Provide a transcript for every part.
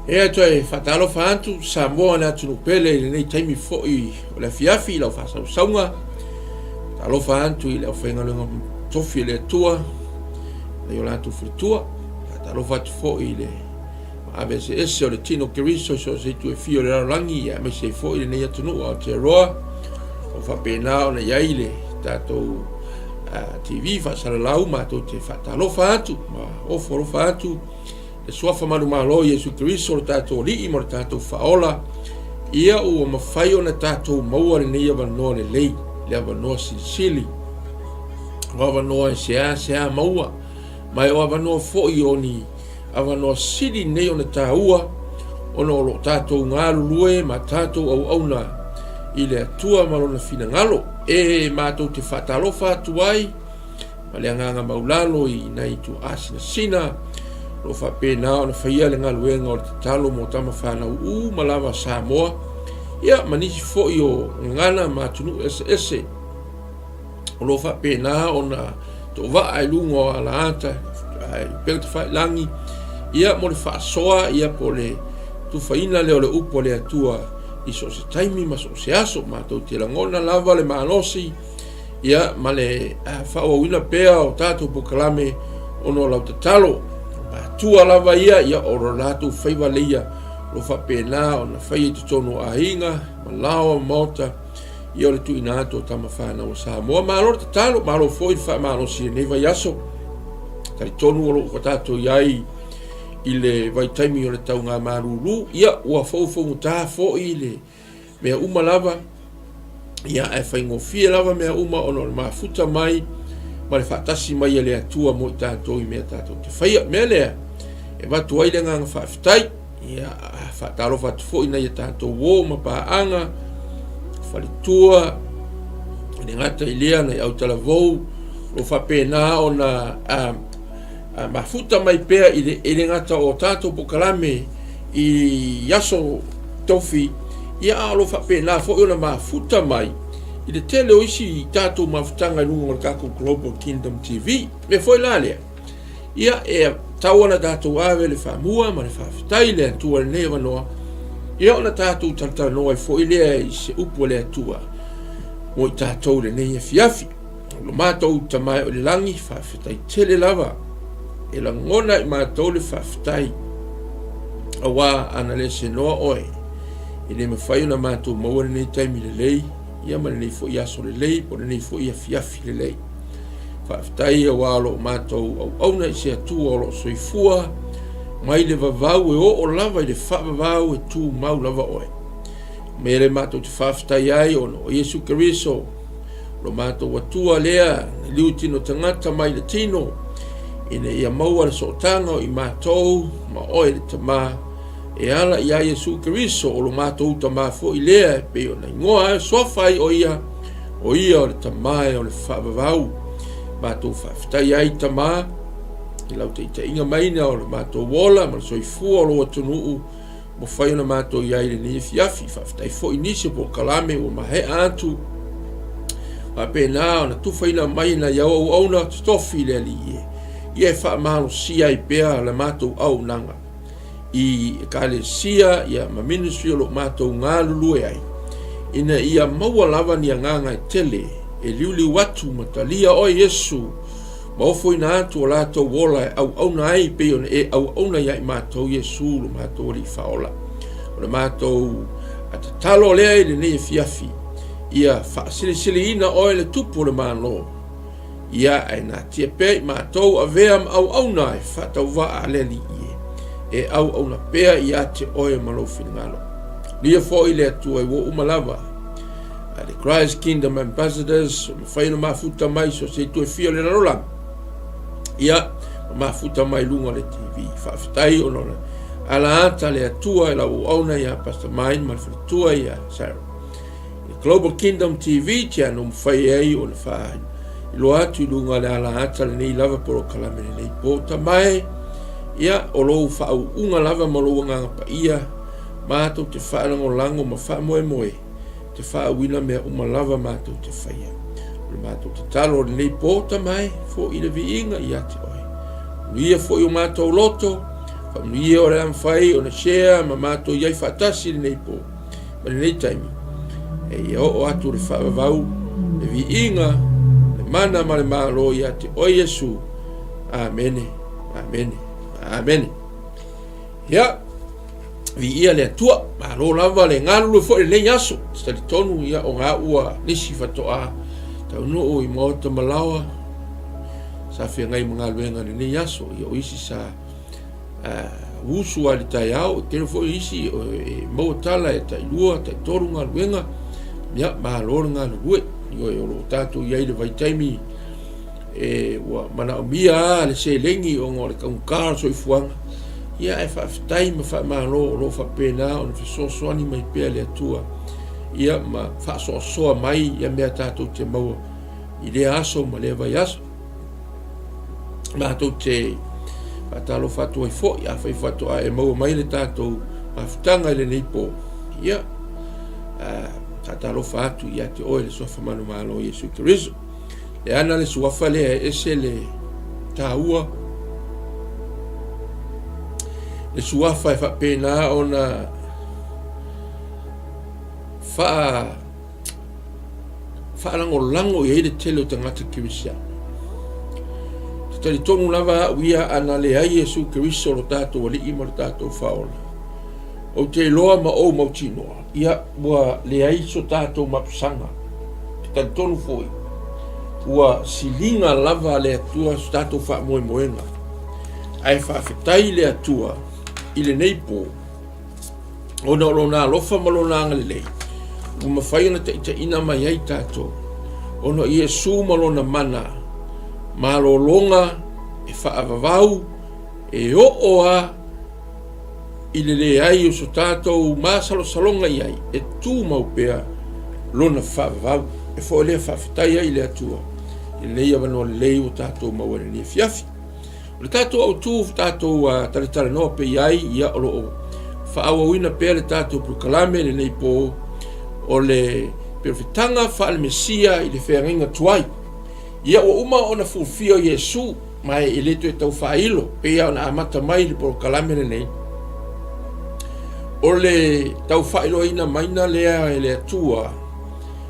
E toe faatalofa atu Samoa le atunuu pele i lenei taimi foi o le afiafi i lau faasausauga. Faatalofa atu i le aufaigaluega tofi a le Atua nai o latou faletua. Faatalofa atu foi i le maave eseese o le tino Keriso i so o se itu e fia o le lalolagi, aemaise ai foi lenei atunuu o Aotearoa. O faapena ona i ai le tatou TV faasalalau, matou te faatalofa atu ma ofo alofa atu le suafa manumalo Iesu Keriso lo tatou Alii ma lo tatou Faaola, ia ua mafai ona tatou maua lenei avanoa lelei, le avanoa silisili, o avanoa e seasea maua, ma e o avanoa foi o ni avanoa sili nei ona taua, ona o lo o tatou galulue ma tatou auauna i le Atua ma lona finagalo. E matou te faatalofa atu ai ma le agaga maulalo i nai ituasinasina o lo o faapena ona faia le galuega o le tatalo mo tama fanau uma lava a Samoa, ia ma nisi foi o gagana ma atunuu eseese o lo o faapena ona toovaa i luga o alaata i upega tafailagi, ia mo le faasoa, ia po o le tufaina lea o le upu a le Atua i so o se taimi ma so o se aso. Matou te lagona lava le malosi ia ma le faaauauina pea o tatou polokalame ona o lau tatalo. Matua lava ia, ia o lo latou faiva leia o lo faapena ona faia i totonu o aiga ma laoa ma maota, ia o le tuuina atu o tama fanau a Samoa. Malo le tatalo, malo foi le faamalosi i lenei vaiaso. Talitonu o lo o tatou i ai i le vaitaimi o le tauga malulu, ia ua foufougata foi le mea uma lava, ia ae faigofie lava mea uma ona o le mafuta mai ma le faatasi mai e le Atua mo i tatou i mea tatou te faia. Mea lea e avatu ai le agaga faafetai, ia faatalofa atu foi nai a tatou uo ma paaga, faletua, e le gata i lea nai autalavou, o lo o faapena ona mafuta mai pea i le, e le gata o tatou polokalame i aso tofi, ia a o lo o faapena foi ona mafuta mai i le tele o isi tatou mafutaga i luga o le tatou Global Kingdom TV. Mea foi la lea, ia e tatau ona tatou ave le faamua ma le faafetai i le Atua i lenei avanoa, ia ona tatou talatalanoa ai foi lea i se upu a le Atua mo i tatou i lenei afiafi. O lo matou Tama e o i le lagi, faafetai tele lava. E lagona i matou le faafetai, auā ana le senoa oe, e le mafai ona matou maua lenei taimi lelei, ia ma lenei foi aso lelei, po o lenei foi afiafi lelei. Faafetai auā o lo o matou auauna i se Atua o lo o soifua mai le vavau e oo lava i le faavavau e tumau lava oe. Mea lea matou te faafetai ai ona o Iesu Keriso, Lo matou Atua lea, na liu tino tagata mai le tino, ina ia maua le sootaga o i matou ma oe le Tama, e ala iā Iesu Keriso, o lo matou Tama foi lea e pei ona igoa ai, suafa ai o ia, o ia o le Tama e o le faavavau. Matou faafetai ai, Tama, i lau taitaiga maina o le matou ola ma le soifua o lou atunuu, Mafai ona matou i ai i lenei afiafi. Faafetai foi i nisi o polokalame ua maea atu. Faapena ona tufaina mai nai au auauna totofi i le Alii e ia e faamalosia ai pea le matou auaunaga i Ekalesia ia ma ministry o lo o matou galulue ai, ina ia maua lava ni agaga e tele e liuliu atu ma talia oe Iesu ma ofoina atu o latou ola e auauna ai pei ona e auauna ia i matou Iesu lo matou Alii Faaola. O le matou tatalo lea i lenei afiafi, ia faasilisiliina oe le Tupu o le Malo, ia ae natia pea i matou avea ma auauna e faatauvaa a le Alii e, e auauna pea ia te oe ma lou finagalo. Lia foi le Atua i ua uma lava a le Christ Kingdom Ambassadors o mafai ona mafuta mai so se itu e fia o le lalolagi, ia ma mafuta mai luga o le TV. Faafetai ona o le ala ata le Atua e lau auauna ia Pastor Mine ma le faletua ia Sarah. Le Global Kingdom TV te ano mafai ai ona faailoa atu i luga o le ala ata lenei lava polokalame lenei po tamae, ia o lou faauuga lava ma lou agaga paia matou te faalagolago ma faamoemoe te faauina mea uma lava matou te faia. O le matou tatalo o lenei po, Tama e, fo'i le viiga ia te oe. Manuia foi o matou loto, Faamanuia o le a mafai ona share ma matou i ai faatasi i lenei po ma lenei taimi. E ia oo atu le faavavau, le viiga, le mana ma le malo ia te oe Iesu. Amene, amene, amene. Ia, viia le Atua, malo lava le galulue foi i lenei aso. Se talitonu ia o gā ua nisi faatoa taunuu i maota ma laoa sa feagai ma galuega i lenei aso. Ia o isi sa usu lava i le taeao, e tele foi isi e maua tala e tailua, taitolu galuega. Ia, malo le galulue. Ioe, o lo o tatou i ai i le vaitaimi e ua manaomia lava le seleni ona o le taugata o le soifuaga, ia ae faafetai ma faamalo o lo o faapena ona fesoasoani mai pea le Atua ia ma faasoasoa mai ia mea tatou te maua i lea aso ma lea vaiaso. Matou te faatalofa atu ai foi, afai faatoa e maua mai le tatou mafutaga i lenei po, ia, faatalofa atu ia te oe le Suafa Manumalo Iesu Keriso. E ana le suafa lea e ese le taua, le suafa e faapena ona faa faalagolago i ai le tele o tagata kerisiano. Te talitonu lava au ia ana leai Iesu Keriso lo tatou Alii ma lo tatou Faaola. Ou te iloa ma ou mautinoa, ia, ua leai so tatou mapusaga. Te talitonu foi, ua siliga lava le Atua so tatou faamoemoega. Ae faafetai le Atua i lenei po, ona o Lona alofa ma Lona agalelei, ua mafai ona taitaiina mai ai tatou, ona o Iesu ma Lona mana malologa e faavavau, e oo a i le leai o so tatou masalosaloga i ai, e tumau pea Lona faavavau. E foi lea faafetai ai i le Atua i lenei avanoa lelei ua tatou maua i lenei afiafi. O le tatou autu tatou talatalanoa pea i ai, ia o lo o faaauauina pea le tatou polokalame i lenei po o le perofetaga faale-Mesia i le feagaiga tuai. Ia ua uma ona fulfia o Iesu, ma e le toe tau faailo, pei ona amata mai le polokalame lenei, o le tau faailoaina maina lea e le Atua,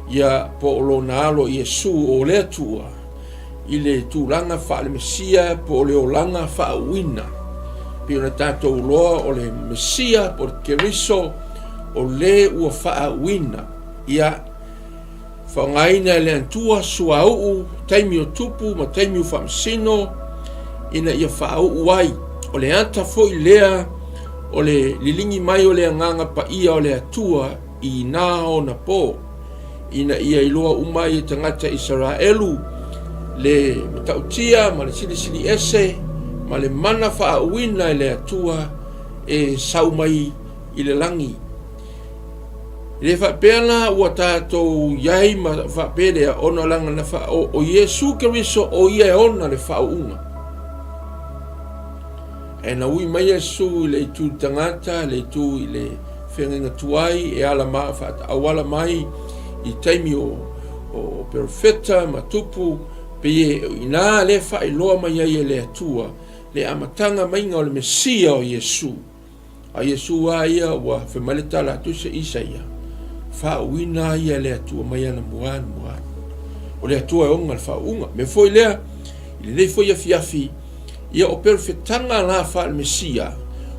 ia po o lona alo Iesu o le Atua, i le tulaga faale-Mesia po o le olaga faauuina. Pei ona tatou iloa o le Mesia po o le Keriso o le ua faauuina. Ia, faaaogaina e le Atua suauu, taimi o tupu ma taimi o faamasino ina ia faauu ai. O le ata foi lea o le liligi mai o le Agaga Paia o le Atua i nā ona po, ina ia iloa uma ai e tagata Isaraelu le matautia ma le silisili ese ma le mana faauuina e le Atua e sau mai i le lagi. E le faapea la ua tatou i ai ma faapea lea ona leaga na faa, o, o Iesu Keriso o ia e ona le faauuga. Ae na ui mai Iesu i le itu tagata, le itu i le feagaiga tuai e ala ma, auala mai i taimi o, o perofeta ma tupu, pei e inā le faailoa mai ai e le Atua le amataga maiga o le Mesia o Iesu. A Iesu a ia ua fai mai le tala atu se Isaia, faauuina ia e le Atua mai anamua anamua. O le Atua e ona le faauuga. Mea foi lea, i lenei foi afiafi, ia o perofetaga la faale-Mesia,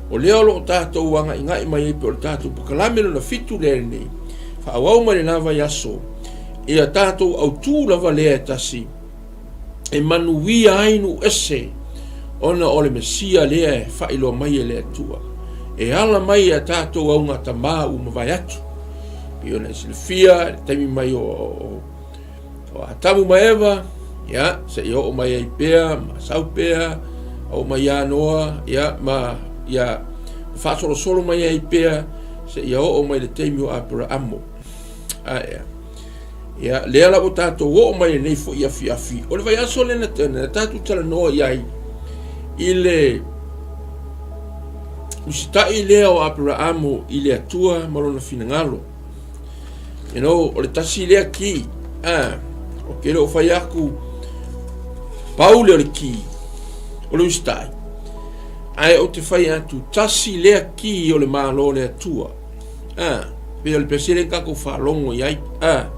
o lea o lo o tatou agaigai mai ai pei o le tatou polokalame lona fitu lea lenei, faaauau mai lena vaiaso, ia tatou autu lava lea e tasi, e manuia ai nuu ese ona o le Mesia lea e faailoa mai e le Atua, e ala mai ia tatou augatamā ua mavae atu. Pei ona e silafia i le taimi mai o, o, o Atamu ma Eva, ia, seia oo mai ai pea, ma sau pea, oo mai ia Noa, ia, ma, ia, faasolosolo mai ai pea, seia oo mai le taimi o Aperaamo. Ae, Ia, lea la ua tatou oo mai lenei foi afiafi, o le vaiaso lea na, na tatou talanoa i ai i le usitai lea o Aperaamo i le Atua ma lona finagalo. You know, o le tasi lea ki, ah, o ke le o fai aku, pau lea o le ki, o le usitai. Ae ou te fai atu, tasi lea ki o le Malo o le Atua. A, pei o le pese lea tatou faalogo i ai. A,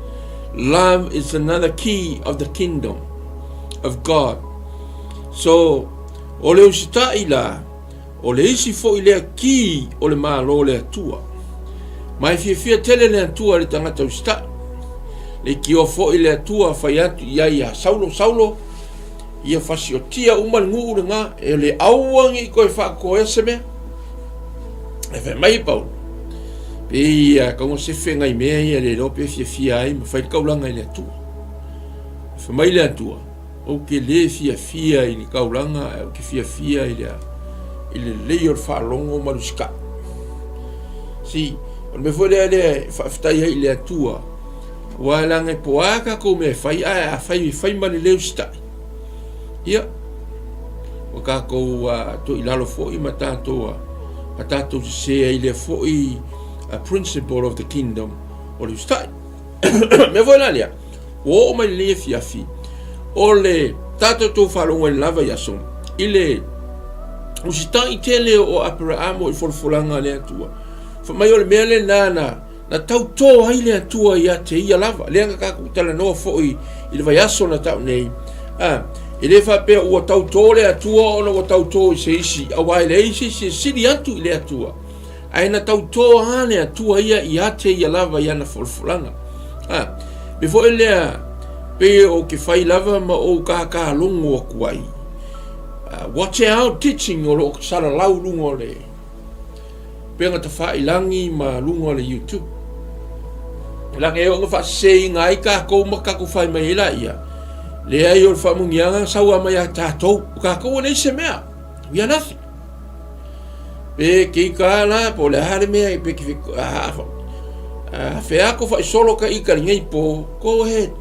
love is another key of the kingdom of God. So, o le usitai la, o le isi foi lea ki o le Malo o le Atua. Ma e fiafia tele le Atua i le tagata usitai. Leitioa foi le Atua fai atu i ai ia Saulo, Saulo, ia fasiotia uma le nuu lena, e le aua ne i toe faatoea se mea. E fai mai Paulo, pe ia tago se fegai mea ia le iloa pe fiafia ai ma fai le taulaga i le Atua. E fai mai le Atua, ou te le fiafia i le taulaga, ae ou te fiafia i le i le lelei o le faalogo ma le usitai. Si, o le mea foi lea lea e faafetai ai i le Atua, Aua e leaga e po a tatou mea e fai, ae a fai, fai ma le le usitai, ia, ua tatou uh, toi lalo foi ma tatou, uh, ma tatou sese ai lea foi uh, principle of the kingdom o le usitai. Mea foi la lea, ua oo mai lenei afiafi, o le tatou tou faalogo ai lava i aso, i le usitai tele o Aperaamo i folafolaga a le Atua. Fai mai o le mea lena na Na tautō ai le Atua ia te ia lava. Lea na tatou talanoa foi i le vaiaso na tau nei. A, e le faapea ua tautō le Atua ona ua tautō i se isi, auā e leai se isi e sili atu i le Atua. Ae na tautō lava le Atua ia ia te ia lava i ana folafolaga. A, me foi lea, pei ou te fai lava ma ou kākālogo atu ai. Uh, watch out teaching o lo o salalau luga o le Pega tafailangi ma luga o le YouTube. Leaga e oo ina faaseseina ai tatou ma tatou fai mai ai laia, leai o le faamuniaga sau lava mai ia tatou. O tatou e leai se mea. We are nothing. Pe keika la, po o le a le mea, pe ke feako faisolo ka ika lenei po, go ahead.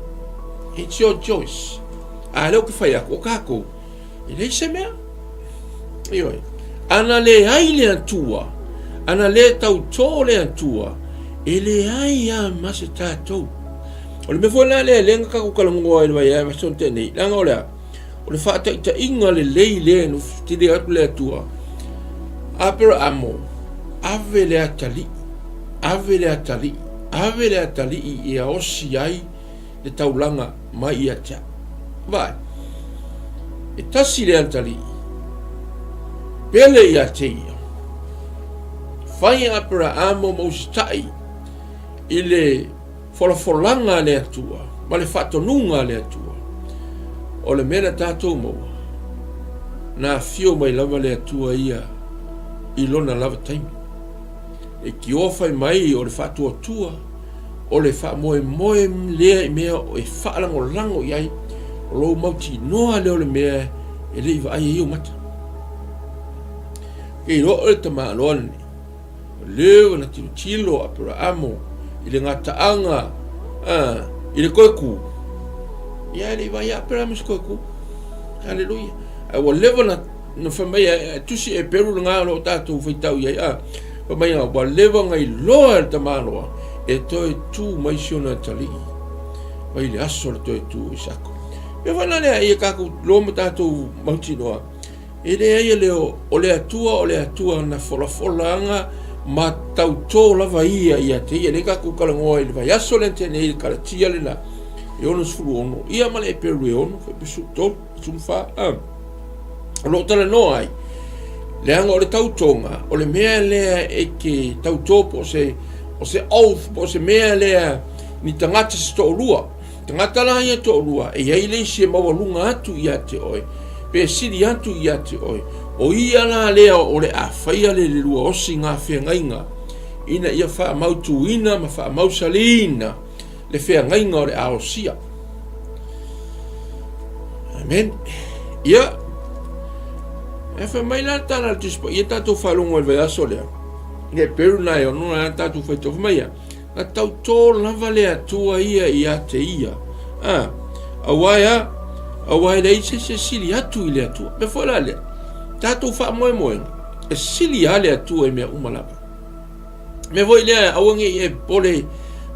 It's your choice. A lea ou te fai atu, o tatou, E leai se mea. Ioe. Ana leai le Atua, ana le tautō le Atua, e leai lava ma se tatou. O le mea foi la lea, lea na tatou talanoa i le vaiaso na tea nei, leaga o le a? O le faataitaiga lelei lea na tili atu le Atua, Aperaamo, ave le atalii, ave le atalii, ave le atalii ia osi ai le taulaga mai ia te au. Vaai, e tasi le atalii, pele ia te ia, fai a Aperaamo ma usitai i le folafolaga a le Atua ma le faatonuga a le Atua. O le mea na tatou maua, na afio mai lava le Atua ia i lona lava taimi. E kioa fai mai o le faatuatua o le faamoemoe lea i mea e faalagolago i ai, o lou mautinoa lea o le mea e le i vaai ai ou mata. Ke iloa o le tamaloa lenei, o leo na tilotilo o Aperaamo i le gataaga i le toe ku, ia e le i vaai a Aperaamo i se toe ku. Haleluia. Ae ua leva na Na fai mai e tusi Eperu lena o lo o tatou faitau i ai, a fai mai ua leva ona iloa e le tamaloa e toe tu mai si ona atalii mai le aso o le toe tu o Isako. Mea foi la lea ia tatou iloa ma tatou mautinoa, e leai e leo o le Atua o le Atua na folafolaga ma tautō lava ia ia te ia. Lea tatou talanoa i le vaiaso lea na tea nei i le Kalatia lena e 66 ia ma le Eperu e 6, Epesu 3, 14, a. O lo o talanoa ai, leaga o le tautoga, o le mea lea e te tautō po o se, o se oath, po o se mea lea ni tagata se toalua. Tagata la ia toalua, e i ai le isi e maualuga atu ia te oe, pe sili atu ia te oe. O ia la lea o le a faia le lelua osi ngā feagaiga, ina ia faamautuina ma faamausaliina le feagaiga o le a osia. Amen. Ia, e fai mai la le tala a le Tusi Paia tatou faalogo i le vaiaso lea. Ia Peru na e ono na tatou faitau fai mai ia. Na tautō lava le Atua ia ia te ia. A, auā e a, auā e leai se se sili atu i le Atua. Mea foi la lea, tatou faamoemoega, e sili lava le Atua i mea uma lava. Mea foi lea, aua ne i e popole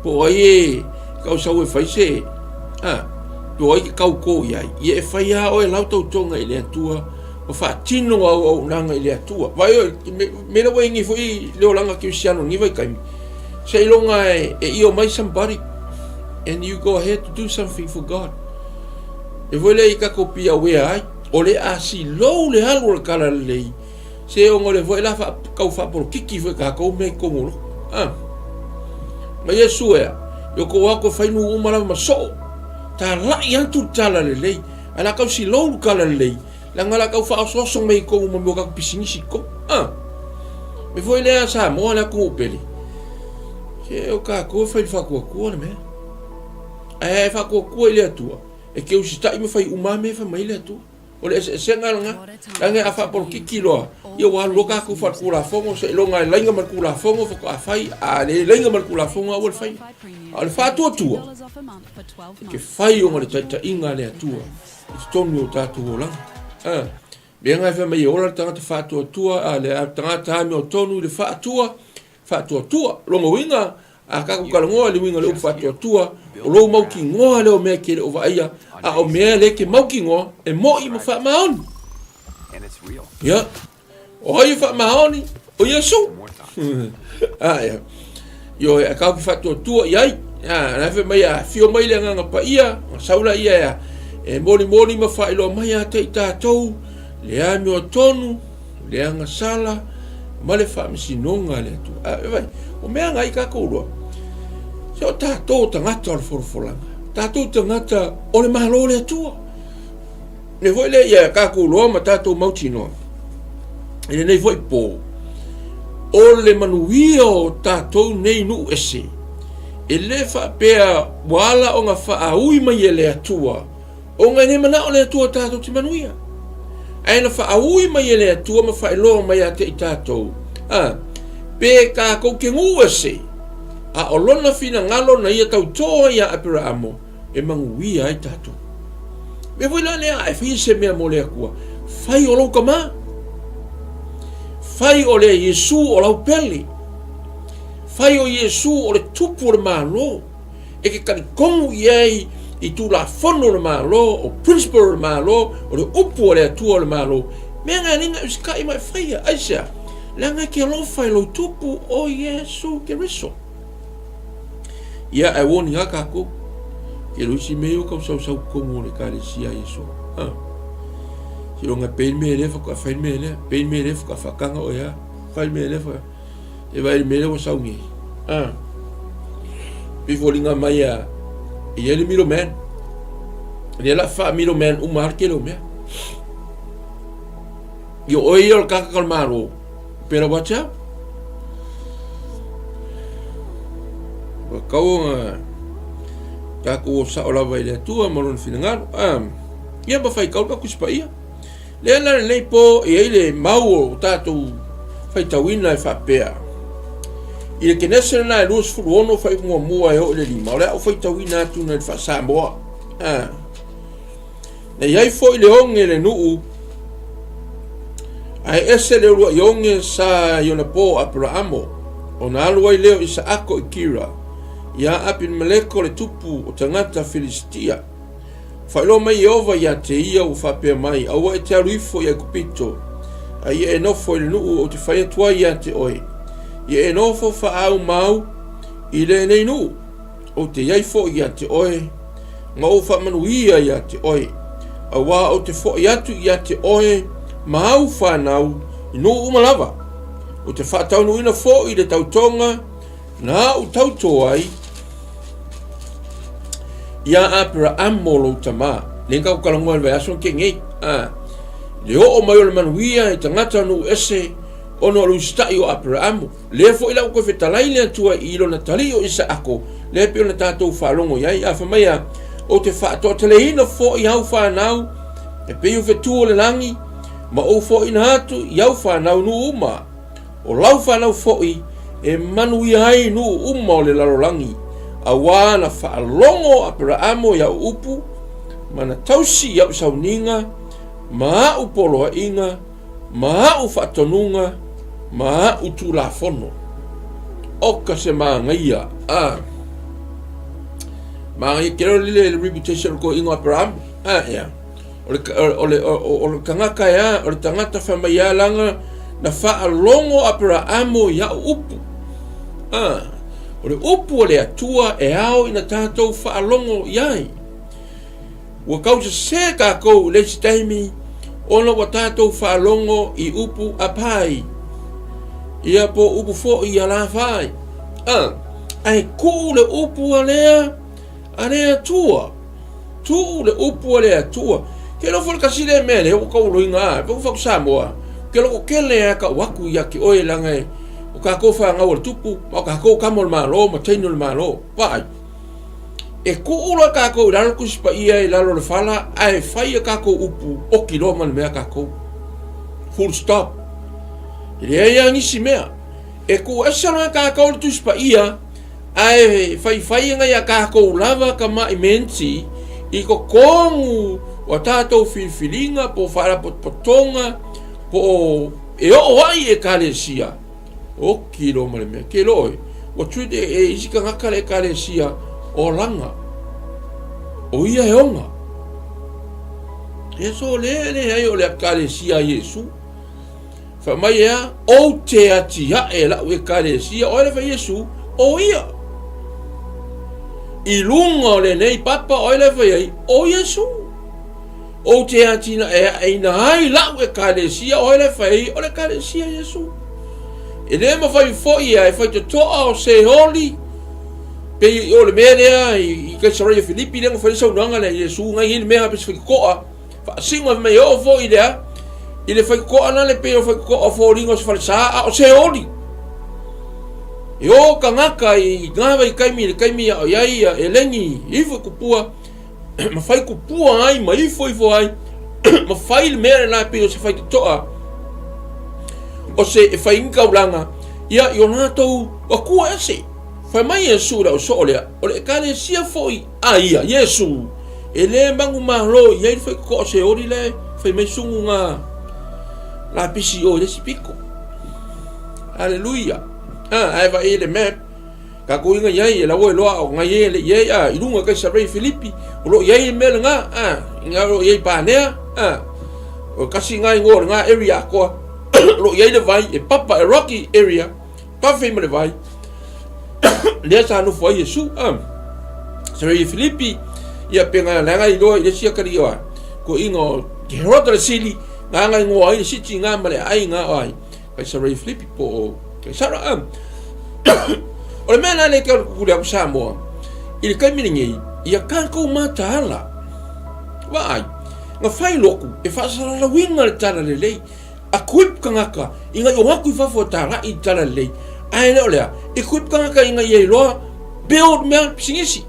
po o ai e kausau e fai se, a, po o ai ke kaukō i ai. Ia e fai lava oe lau tautoga i le Atua Ma faatino au auaunaga i le Atua. Vaai oi, me lea ua i nei foi le olaga kerisiano i lenei vaitaimi, seiloga e io mai somebody and you go ahead to do something for God. E foi lea i tatou be aware ai, o le a silou le alu o le talalelei, se ona o lea foi la tau faapolokiki foi tatou mea i totonu o lotu. Ah. Ma Iesu ea, i o tou atu e fai nuu uma lava ma soo, talai atu le talalelei, ae la tau silou le talalelei, Leaga o le a tau faaosooso mai i totonu ma mea o tatou pisinisi i totonu. A! Mea foi lea Samoa le atunuu pele. Se o tatou e fai le faatuatua le mea. Ae a e faatuatua i le Atua, e te usitai ma fai uma lava mea e fai mai ai le Atua. O le eseesega lena. Leaga a faapolokiki loa, ia ua alu loa tatou faaletulafono, seiloga e laina ma le Tulafono faatoa fai, a le laina ma le Tulafono aua le faia. A o le faatuatua, e te fai ona o le taitaiga a le Atua. i totonu o tatou olaga. A, mea nga e fai mai e ola le tagata faatuatua, a le tagata amiotonu i le faatua, faatuatua. Lona uiga, a tatou talanoa i le uiga o le upu faatuatua, o lou mautinoa lea o mea e te le o vaaia, a o mea lea e te mautinoa, e mo'i ma faamaoni. Ia, O ai e faamaoni? O Iesu. A ia. Ioe, ae tatou te faatuatua i ai. A, la fai mai a afio mai le Agaga Paia, ona sau laia e, e molimoli ma faailoa mai ia te i tatou le amiotonu, le agasala, ma le faamasinoga a le Atua. A, e vai, o mea na ai tatou loa. Se o tatou tagata o le folafolaga, tatou tagata o le Malo o le Atua. Mea foi lea ia tatou loa ma tatou mautinoa i lenei foi pō, o le manuia o tatou nei nuu ese, e le faapea ua ala ona faaui mai e le Atua, ona e le manao le Atua tatou te manuia. Ae na faaui mai e le Atua ma faailoa mai ia te i tatou, a, pe tatou te nuu ese, a o lona finagalo na ia tautō ai ia Aperaamo, e manuia ai tatou. Mea foi la lea, a e faia se mea mo le Atua, fai o lou tama. Fai o le Iesu o lau pele. Fai o Iesu o le tupu o le Malo. E ke talitonu i ai i tulafono o le Malo, o principle o le Malo, o le upu a le Atua o le Malo. Mea nga e usitai ma e faia. Aisea? Leaga e ke alofa i lou tupu o Iesu Keriso. Ia, ae warning lava tatou. Tele o isi mea ia ua tau sausau totonu o le Ekalesia a Iesu. Ha. Seiloga e pei le mea lea faatoa fai le mea lea, pei le mea lea faatoa faataga oe a, fai le mea lea faatoa... E vaai i le mea lea ua sau nei. Ha. Pei foliga mai a e i ai le middleman. Lea la faa-middleman uma lava le tele o mea. Ia oe ia o le tagata o le Malo, better watch out. Ua tau ona tatou o sao lava i le Atua ma lona finagalo. Ah, ia ma faitau le Tusi Paia. Lea la lenei po e i ai le mau o tatou faitauina e faapea. I le Kenese lena e 26 fuaiupu muamua e oo i le 5, o le a ou faitauina atu na i le faa-Samoa. Ah. Na i ai foi le oge le nuu, ae ese le uluai oge sa i ona po o Aperaamo, ona alu ai lea o Isaako i Kira, iā Apimeleko le tupu o tagata Filistia. Faailoa mai Ieova ia te ia ua faapea mai, Aua e te alu ifo i Aikupito, a ia e nofo i le nuu ou te fai atu ai ia te oe. Ia e nofo faaumau i lenei nuu. Ou te i ai foi ia te oe, ma ou faamanuia ia te oe, auā ou te foi atu ia te oe ma au fanau i nuu uma lava. Ou te faataunuuina foi le tautoga na ou tautō ai iā Aperaamo lou tama. Lea na tatou talanoa i le vaiaso na tea nei, a, le oo mai o le manuia i tagata o nuu ese ona o le usitai o Aperaamo. Lea foi la ua toe fetalai le Atua i lona talii o Isaako, lea e pei ona tatou faalogo i ai, a fai mai a, Ou te faatoateleina foi au fanau e pei o fetu o le lagi, ma ou foaina atu i au fanau nuu uma. O lau fanau foi e manuia ai nuu uma o le lalolagi, auā na faalogo o Aperaamo i au upu, ma na tausi i au sauniga, ma au poloaiga, ma a'u faatonuga ma a'u tulafono. Oka se māgaia, a. Māgaia ke lele le reputation o ko ingoa Abraham, a ea. O le, o le, o, o le tagata e a, o le tagata fai mai a langa na faalogo Aperaamo i a'u upu. A, o le upu a le Atua e ao ina tatou faalogo i ai. Ua tau sesē tatou i le isi taimi ona ua tatou faalogo i upu a pai, ia po o upu foi a lafai. A, ae tuu le upu a lea, a le Atua. Tuu le upu a le Atua. Ke iloa foi le kasi lea mea lea ua tau loiga a, pe ua fai atu Samoa, ke loko kele a tau atu ia te oe leaga e o tatou fanau a le Tupu, ma o tatou tama o le Malo ma teine o le Malo. Vaai. E tuu loa tatou i lalo Tusi Paia i lalo o le fala ae fai a tatou upu oki loa ma le mea tatou. Full stop. E leai lava nisi mea. E tuu ese loa tatou le Tusi Paia ae faifai ngai a tatou lava kamaʻimenti i totonu o a tatou filifiliga po o faalapotopotoga po o e oo ai i Ekalesia. Oki loa ma le mea. Ke loa oe, ua treat e, e isi tagata le Ekalesia o laga. O ia e ona. E so le le ai o le Ekalesia a Iesu. Fai mai e a, ou te atiae la'u Ekalesia, o ai le fai Iesu? O ia. I luga o lenei papa, o ai le fai ai? O Iesu. Ou te atinaeaina ai la'u Ekalesia, o ai le fai ai? O le Ekalesia Iesu. E le mafai foi ia e faitotoa o Seoli, pei o le mea lea i Kaisareia Filipi lea na fai ai le saunoaga lea Iesu ngai ai le mea pe se faitotoa faasino fai mai e oo foi i le a i le faitotoa la le pei o faitotoa o foliga o se falesa a o Seoli. E o tagata i ngā vaitaimi i le taimi a o i ai ia eleni ifo i kupua ma fai kupua ai ma ifo ifo ai ma fai le mea lena pei o se faitotoa o se e fai ni taulaga ia i o latou akua ese. Fai mai Iesu i le ausoo lea, o le Ekalesia foi a ia, Iesu, e le manumalo i ai le faitotoa o Seoli la e fai mai sugu nga lapisi i o i le isi pito. Aleluia. Ah, ae vaai i le map, tatou inga i ai, e laua iloa o ngai e le i ai, ah, i luga Kaisarei Filipi, o lo o i ai le mea lena, ah, ina o lo o i ai Panea, ah, o kasi nga ingoa o lena area atoa, o lo o i ai le vai, e papa, e rocky area, Pafe ma le vai, lea sa nofo ai Iesu, ah, Kaisarei Filipi, ia pe nga leaga iloa i le isi akalii o a, ko inga o Herota le sili, nga nga ingoa ai le siti nga ma le aai nga o ai, Kaisarei Filipi po o Kaisara. A. O le mea la lea ke kukuli aku Samoa, i le taimi lenei, ia tatou mataala, vaai, na fai loku e faasalalauina le tala lelei, equip tagata ina ia o atu i fafo e talai i le tala lelei, ae le o lea, equip tagata ina ia iloa build mea pisinisi.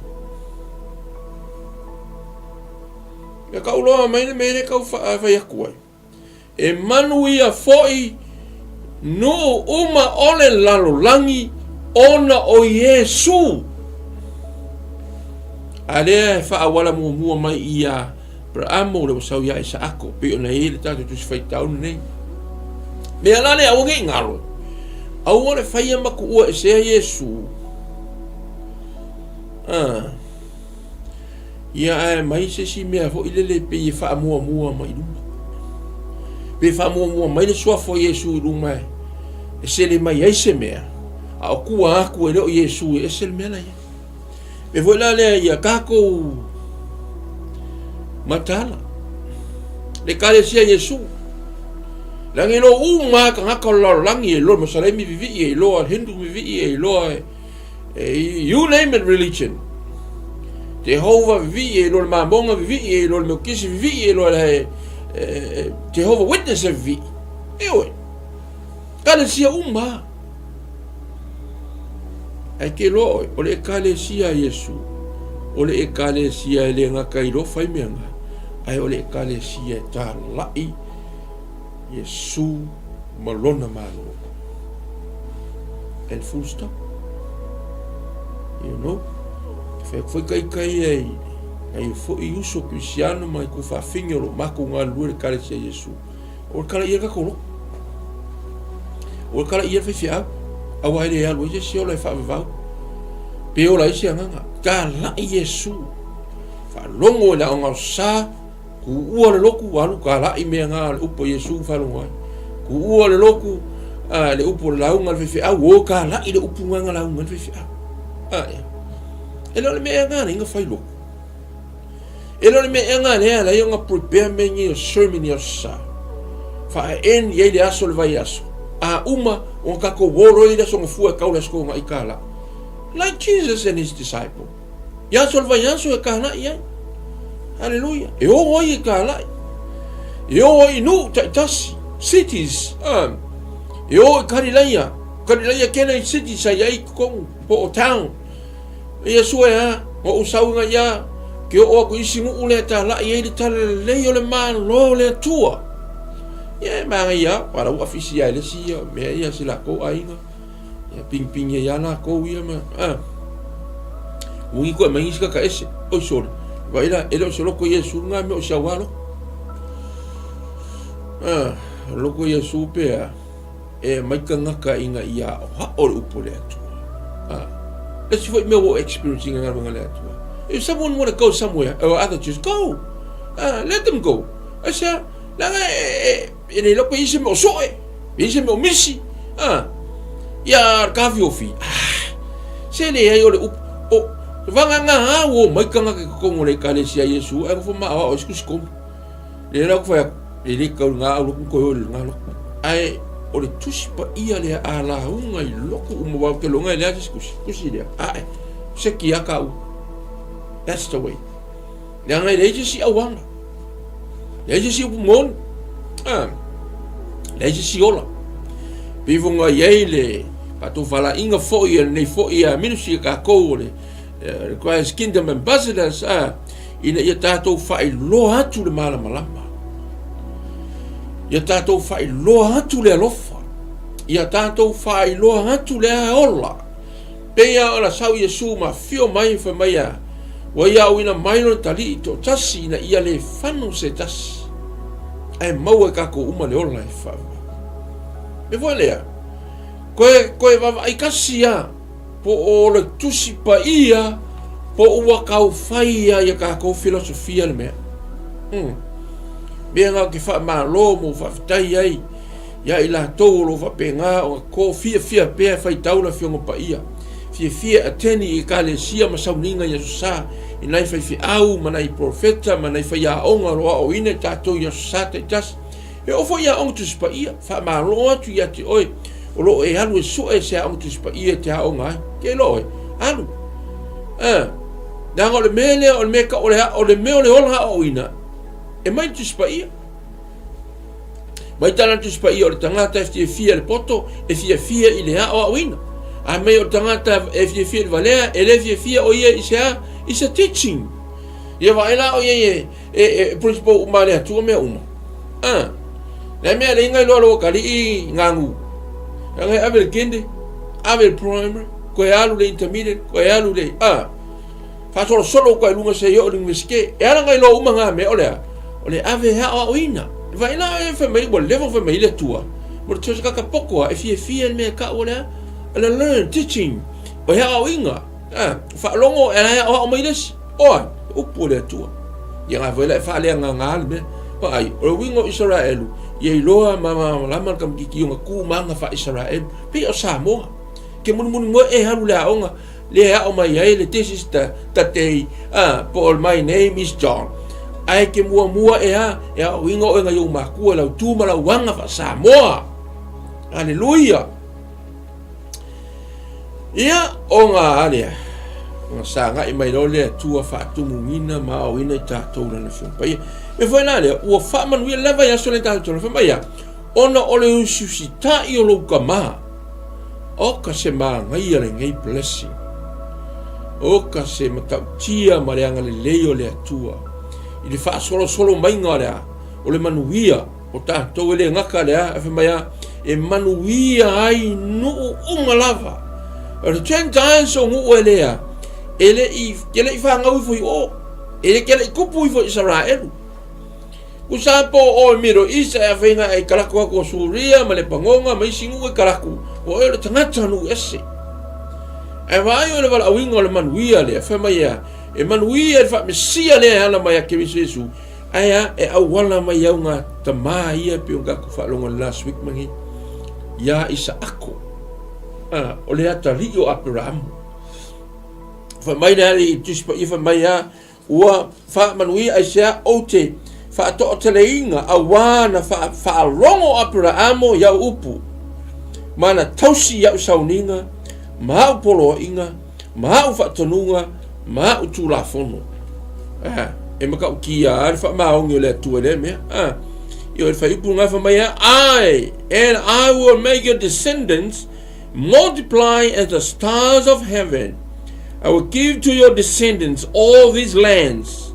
Ia kau loa mai le mea lea kau fai atu ai. E manuia foi nuu uma o le lalolagi ona o Iesu. A lea e faaauala muamua mai ia Aperamo le ua sau ia Isaako, pei ona i ai le tatou Tusi Faitau lenei. Mea la lea, aua ne i galo, aua le faia ma tuua esea Iesu. Ah. Ia ae mai se isi mea foi lele pei e faamuamua mai luma. Pe faamuamua mai le suafa o Iesu i luma e, e sele mai ai se mea, a o tua atu e le o Iesu e ese le mea la ia. Me foi la lea ia tatou mataala. Le Ekalesia Iesu. Leaga e iloa uma lava tagata o le lalolagi, e iloa le Masalemi vivii, e iloa le Hindu vivii, e iloa e, e, you name it religion. Jehovah vivii, e iloa le Mamonga vivii, e iloa le Meokisi vivii, e iloa le e, Jehovah Witness e vivii. Ioe. Ekalesia uma. Ae ke iloa oe, o le Ekalesia a Iesu, o le Ekalesia e le gata iloa fai mea nga, ae o le Ekalesia e talai Iesu ma lona Malo. And full stop. You know? Te whai atu foi taitai ai, ai foi uso Kristiano ma i ku whawhingi o lo makou galulue le Ekalesia Iesu. O le kala ia le tatou lotu. O le kala ia le faifeau. Aua e le alu ai se isi ola e faavavau. Pe ola ai se agaga. Talai Iesu. Faalogo i le aogaosa. Tuua le lotu, alu talai mea na le upu a Iesu faalogo ai. Tuua le lotu, a le upu o le lauga a le faifeau, o talai le upu na na lauga ai le faifeau. A ea. E le o le mea ea na ala ai ona fai lotu. E le o le mea ea na lea ala ai ona prepare mea nei o sermon i aso sa. Faaen i ai le aso o le vaiaso. A uma, ona tatou o loa i le aso gafua e tau le aso toonai talai. Like Jesus and his disciple. I aso o le vaiaso e kalai ai. Haleluia. E o ai e kalai. E o ai i nuu taitasi, cities. E o i Kalilaia. Kalilaia kele i cities ai ai totonu po o town. Iesu e a, o ou sau inga ia, ke oo aku i isi nuu lea talai ai le tala lelei o le Malo o le Atua. Ia e manaia, pala ua afisi ai le isi ia, mea ia se lakou aiga. Ia pingipingi ai lava lakou ia ma a. Ugi koe mai isi kaka ese. Oi sole. Vai la, e le o se loko Iesu ngā mea o si au loko. Ah, loko Iesu pea e mai tangata ina ia o hao le upu le Atua. Ah, le si foi mea ua experience ina galuega le Atua. If someone wanna go somewhere or other just go. Ah, let them go. Aisea, leaga e, e, e le loko i se mea o soe. E se mea o misi. Ah. Ia le kafiofi. Ah. Se leai o le upu. O, vanga ngā au o mai tangata i totonu o le ekalesia a Iesu, ae nofo ma aoao ai se tusikomu. Le la ku whai aku, le le kau ngā au loku koe o le ngā loku. Ae, o le tusi paia lea a lauga i loku uma wau ke longa i lea se kusi, kusi lea. Ae, se ki a ka u. That's the way. Leaga e leai se isi auala. Leai se isi upu moni. Ah, leai se isi ola. Pei foi ona i ai le faatofalaiga foi a lenei foi a ministry a tatou o le Christ Kingdom Ambassadors, ah, ina ia tatou faailoa atu le malamalama. Ia tatou faailoa atu le alofa. Ia tatou faailoa atu le ola. Pei lava ona sau Iesu ma afio mai fai mai a, Ua ia auina mai lona talii toatasi ina ia le fano se tasi, ae maua e tatou uma le ola e faavavau. Mea foi lea, koe, koe vaavaai kasi a, po o le Tusi Paia, po ua tau fai a ia tatou filosofia le mea. Hmm. Mea na ou te faamalo ma ou faafetai ai Ia i latou o lo o faapena ona ko fiafia pea e faitau le Afioga Paia, fiafia e ateni i Ekalesia ma sauniga i Aso Sa, i nai faifeau ma nai profeta ma nai faiaoga o lo o aoaoina i tatou i Aso Sa taitasi. E oo foi i Aoga Tusi Paia, faamalo atu ia te oe o lo o e alu e sue se Aoga Tusi Paia e te aoga ai. Ke iloa oe, alu. A, leaga o le mea lea, o le mea o le, o le mea o le ola aoaoina, e mai le Tusi Paia. Mai tala le Tusi Paia o le tagata e fiafia i le poto, e fiafia i le aoaoina. A mai o le tagata e fiafia i le valea, e le fiafia o ia i se a? I se teaching. Ia vaai la o ia e, e, e principal uma le Atua mea uma. Ah. Le mea le inga iloa lo kalii ngangu. Anga ave le kende, ave le primary, koe alu le intermediate, koe alu le, ah. Faasolosolo uka i luga seia oo i le Iunivesite. E ala ngai loa uma ngā mea o le a? O le ave e aoaoina. Vaai la e fai mai ua leva ona fai mai ai le Atua, mo le tausaga poko a e fiafia i le mea e tau o le a? O le learn, teaching, o le aoaoina. A, faalogo e la e aoao mai le isi. Oa, upu o le Atua. Ia ngā foi la e faaleagaga le mea. Vaai, o le uiga o Isaraelu, ia iloa ma malamalama le tamaitiiti i ona tu ma aga faa-Isaraelu. Pei o Samoa. Ke mulimuli moe e alu i le aoga, lea e ao mai ai le this is the, the day, ah, po o my name is John. Ae ke muamua e a, e aoaoina oe ngai ou makua i lau tu ma lau aga faa-Samoa. Aleluia! Ia, o ngā alea, ona sagai mai loa le Atua faatumugina ma aoaoina i tatou lana Afioga Paia. Mea foi la lea, ua faamanuia le vaiaso lea tatou tolo, fai mai a, ona o le usiusitai o lou tama, Oka se manaia lenei blessing. Oka se matautia ma le agalelei o le Atua i le faasolosolo maiga o le a, o le manuia o tatou e le gata le a, e fai mai a, e manuia ai nuu uma lava. O le Gentiles o nuu e lea, e le i, e le i fanau ifo i o, e le, ke le i kupu ifo i Isaraelu. Usa po o Middle East e awhainga e kalaku aku o Suria ma Lepangonga ma isi nuu e kalaku, o oe o le tagata nuu ese. Ae vaai oe le valaauina o le manuia lea, fai mai ea, e manuia i le faamesia lea e ala mai a Keriso Iesu, Ae a, e auala mai au ngā tamā ia pei ona tatou faalogo i le last week ma nei, iā Isaako, a, o le atalii o Aperamo. Fai mai le alii i le Tusi Paia, fai mai a, ua faamanuia aisea ou te faatoateleina auā na faalogo Aperamo i au upu, ma na tausi i au sauniga, ma au poloaiga, ma au faatonuga, ma au tulafono. Ah, e matautia lava le faamaoni o le Atua i lea mea. Ah, ioe, le fuaiupu lena fai mai, I, and I will make your descendants multiply as the stars of heaven. I will give to your descendants all these lands,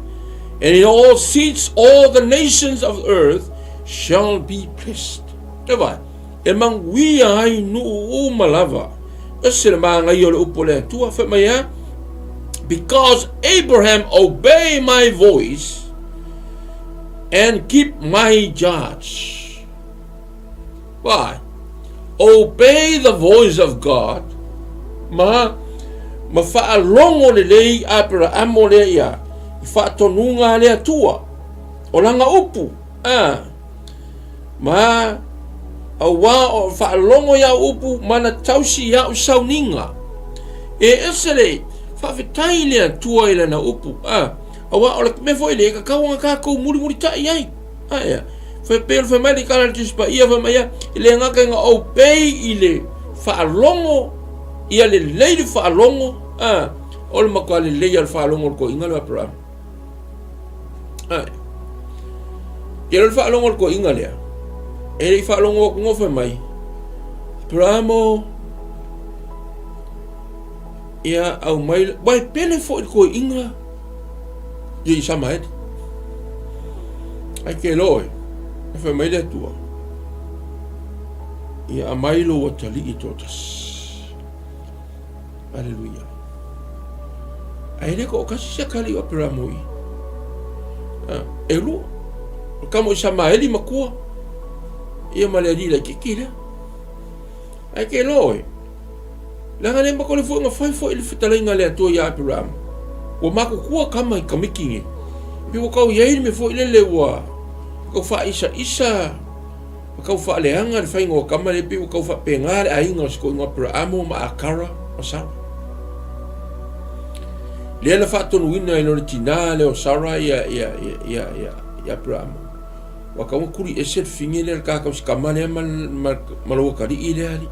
and in all seeds all the nations of earth shall be blessed. E vai, e manuia ai nuu uma lava. Ese le māngaia o le upu o le Atua, fai mai a, Because Abraham obey my voice and keep my judge. Why? Obey the voice of God ma ma faalogo lelei Aperahamo lea ia i faatonuga a le Atua o lana upu. Ah. Ma auā o faalogo i au upu ma na tausi i au sauniga. E ese le faafetai i le Atua i lana upu, a, auā o le mea foi lea e tatau ona tatou mulimulitai ai. A ea, fai pei o le fai mai le tala a le Tusi Paia, fai mai ia, e le gata ina obey i le faalogo, ia lelei le faalogo, a, o le matua lelei lava o le faalogo o le toeaina lea o Aperama. Ai. Ia le faalogo le toeaina lea. E le i faalogo atu no fai mai. Aperamo ia aumai wai pele foi le toeaina ia Isamaeli. Ai ke loe. E fai mai le Atua. Ia aumai lou atalii toatasi. Aleluia. Ae le toatasi se atalii o Aperamo i. E lua. O tama o Isamaeli matua. Ia ma le alii laitiiti lea. Ae ke loa oe. Leaga le matou le foi na fai foi le fetalaiga a le Atua ia Aperamo. Ua matutua tama i kamiki nei. Pe ua tau i ai le mea foi lele ua tau faaisaisa ma tau faaleaga le faiga o tama lea pei ua tau faapena le aiga o si toeaina o Aperahamo ma Akara ma Sara. Lea na faatonuina ai loa le tinā lea o Sara ia, ia, ia, ia, ia, ia Aperahamo. Ua tau kuli ese le fine lea le kākau si tama lea ma, ma, ma lou atalii lea alii.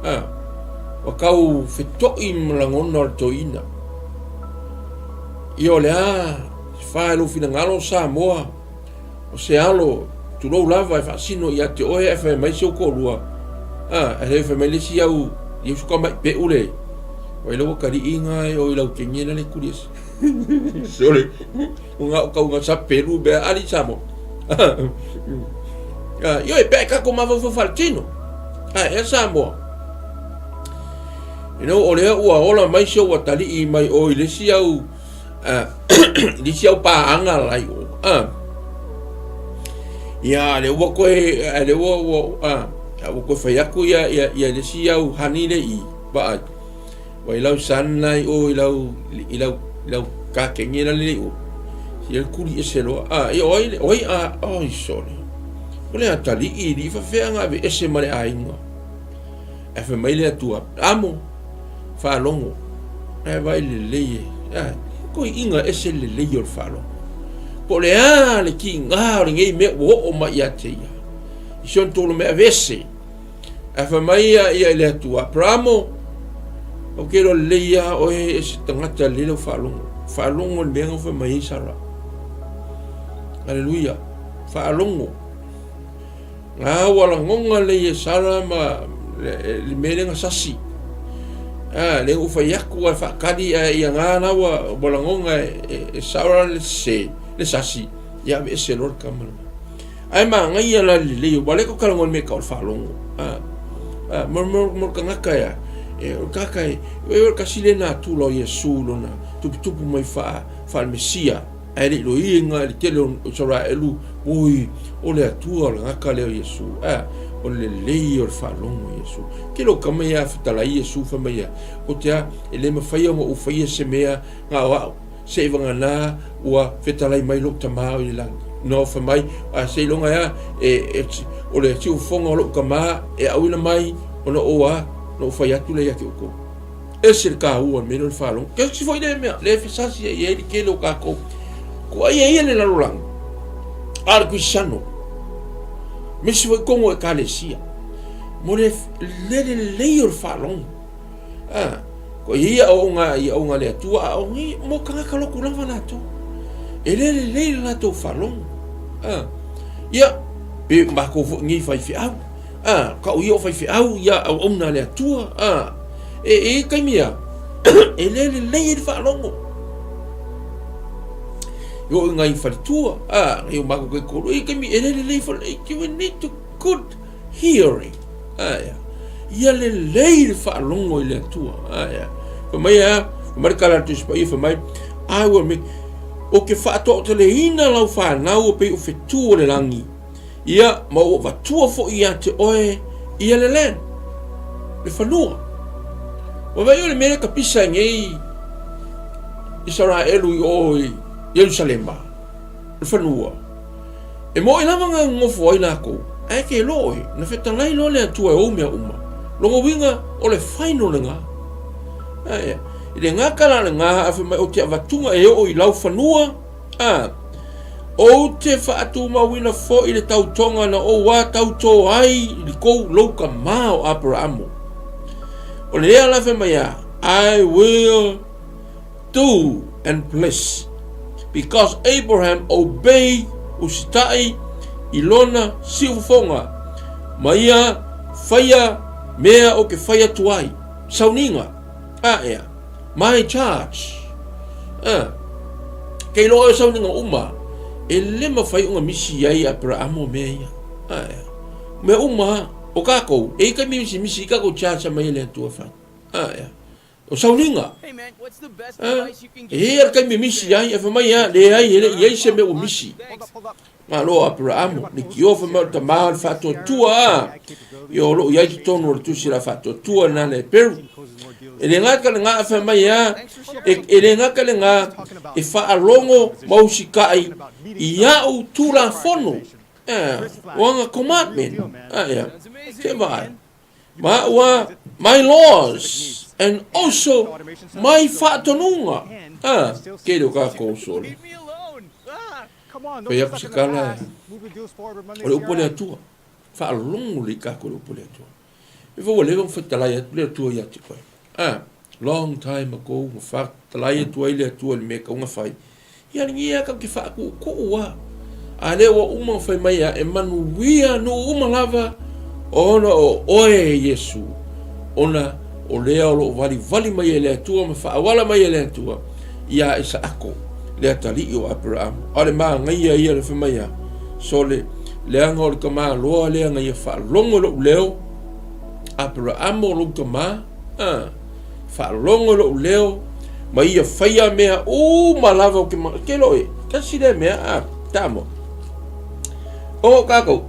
Ah, ua tau feto'i ma lagona o le toeaina. Ia o le a, fa e lou finagalo Samoa, O se alo, tulou lava e faasino ia te oe ae fai mai si ou toalua, a, ae fai mai le isi au, i usu ka mai peʻu le, wai lau atalii nga e o i lau kenge la le kuli ese. Sole, o nga o kau nga sa pelu mea ali Samoa. Ioe, pe kako mafaufau faletino. A, ea Samoa. You know, o lea ua ola mai si ou atalii mai o i le isi au, i isi au paaga la i o. Ia, le ua koe, le ua, ua, a, ua koe fai atu ia, ia, ia le isi au hani le i, vaai. Wai lau san la i o, i lau, i lau, i lau kakenge la le i o. Ia le kuli ese loa. A, ia oi, oi, a, oi, sole. O le atalii, li whawhea ngā ve ese ma le āinga. Ae fai mai le Atua, Amo, faalogo, ae vaai lelei e, ae, toeaiina ese le lelei o le faalogo. Po o le a le kiga o lenei mea ua oo mai ia te ia. I si ona tolu mea aveese. Ae fai mai ia ia i le Atua, Aperamo, ou te iloa lelei lava oe e se tagata lelei lau faalogo. Faalogo i le mea na fai mai ai Sara. Aleluia. Faalogo. A ua lagona lei e Sara ma le mea lea na sasi. A, lea ua fai atu ae faatali ae ia nga la ua, ua lagona e, e Sara le se, le sasi. Ia aveese loa le tama lena. Ae manaia la le lelei, ua le tau talanoa i le mea e tau o le faalogo. A, a, mo, mo, mo le tagata ea, e, o le tagata e, e, o le tasi lea natura o Iesu lona tuputupu mai faa, faale-Mesia. Ae le i loiina i le tele o Isaraelu, oi, o le Atua o le gata lea o Iesu, a, o le lelei o le faalogo o Iesu. Ke lou tama ia fetalai Iesu fai mai ia, o te a, e le mawhai ona ou whaia se mea nga o au. Seivagana ua fetalai mai lou Tamā o i le lagi. Na fai mai, a seiloga ea e, e, o le siufofoga o lou Tamā e auina mai ona ou a, na ou fai atu lea ia te outou. Ese le taua o le mea lea o le faalogo. Tasi foi lea mea, lea e fesasi ai ai le tele o tatou. Kuai e ia le lalolagi, a o le Kristiano, mesi foi tonu o ekalesia, mo le le lelei o le faalogo. A, ko ia auauna i auauna a le Atua, a o nei, mo tagata lotu lava latou. E le lelei le latou faalogo. A, ia, pe matou foi nei faifeau. A, kau ia o faifeau, ia auauna a le Atua. A, e, e i taimi a, e le lelei ai le faalogo. E oo i nai faletua, a, nai o matou taitolu, e i taimi e le lelei foi, you need to good hearing. Ae a? Ia lelei le faalogo i le Atua. Ae a? Fai mai a, fai mai le tala a le Tusi Paia, fai mai, I will make, o ke faatoateleina lau fanau o pei o fetu o le lagi, ia, ma ua avatua foi ia te oe ia le land, le fanua. Ua vaai o le mea lea tapisa ai nei Isaraelu i o i Ierusalema, le fanua. E moe lava na nonofo ai lakou, ae ke loa oe, na fetalai loa le Atua e ou mea uma. Lona uiga, o le final lena. Ae, i le gata la lena, a fai mai ou te avatuga e oo i lau fanua, a, ou te faatumauina foi le tautoga na ou a tautō ai i kou lou tamā o Aperamo. O lea la fai mai a, I will do and bless because Abraham obey usitai i lona siufofoga ma ia faia mea o ke fai atu ai. Sauniga, a ea, my charge. A, kei loa o sauniga uma, e le mawhai o nga misi ai Abraham o mea ia. A ea, mea uma o kākou, e i ka misi misi i kākou charge mai e le Atua whai. A ea, O sauniga. A, e hea le taimi e misi ai, e fai mai a, leai, e le i ai se mea ua misi. Malo Aperaamo, le kioa fai mai o le tamā o le faatuatua a, ia o loo i ai totonu o le tusi la faatuatua na le Heperu. E le gata le gā fai mai a, e, e le gata le gā e faalogo ma usikai i au Tulafono, a, o aga commandment, a, ia, se vaai. Ma ua my laws and also my faatonuga. Ah, kei o kākou sole. Fai aku se kala e. O le upu a le Atua. Faalogo lelei kākou i le upu a le Atua. E fai ua leva ona fetalai atu le Atua ia te oe. Ah, long time ago, ua fetalai atu ai le Atua i le mea e tatau ona fai. Ia lenei lava tatou te faakuukuu lava. A lea ua uma ona fai mai a e manuia nuu uma lava ona o oe e Iesu, ona o lea o lo o valivali mai e le Atua ma faaauala mai e le Atua iā Isaako, le atalii o Aperaamu. A o le manaia ia le fai mai a, Sole, leaga o le tamaloa lea na ia faalogo i lou leo, Aperaamu o lou tamā, a. Faalogo i lou leo, ma ia faia mea uma lava o ke ma... Ke loe, tasi lea mea, a, tamo. O kākou,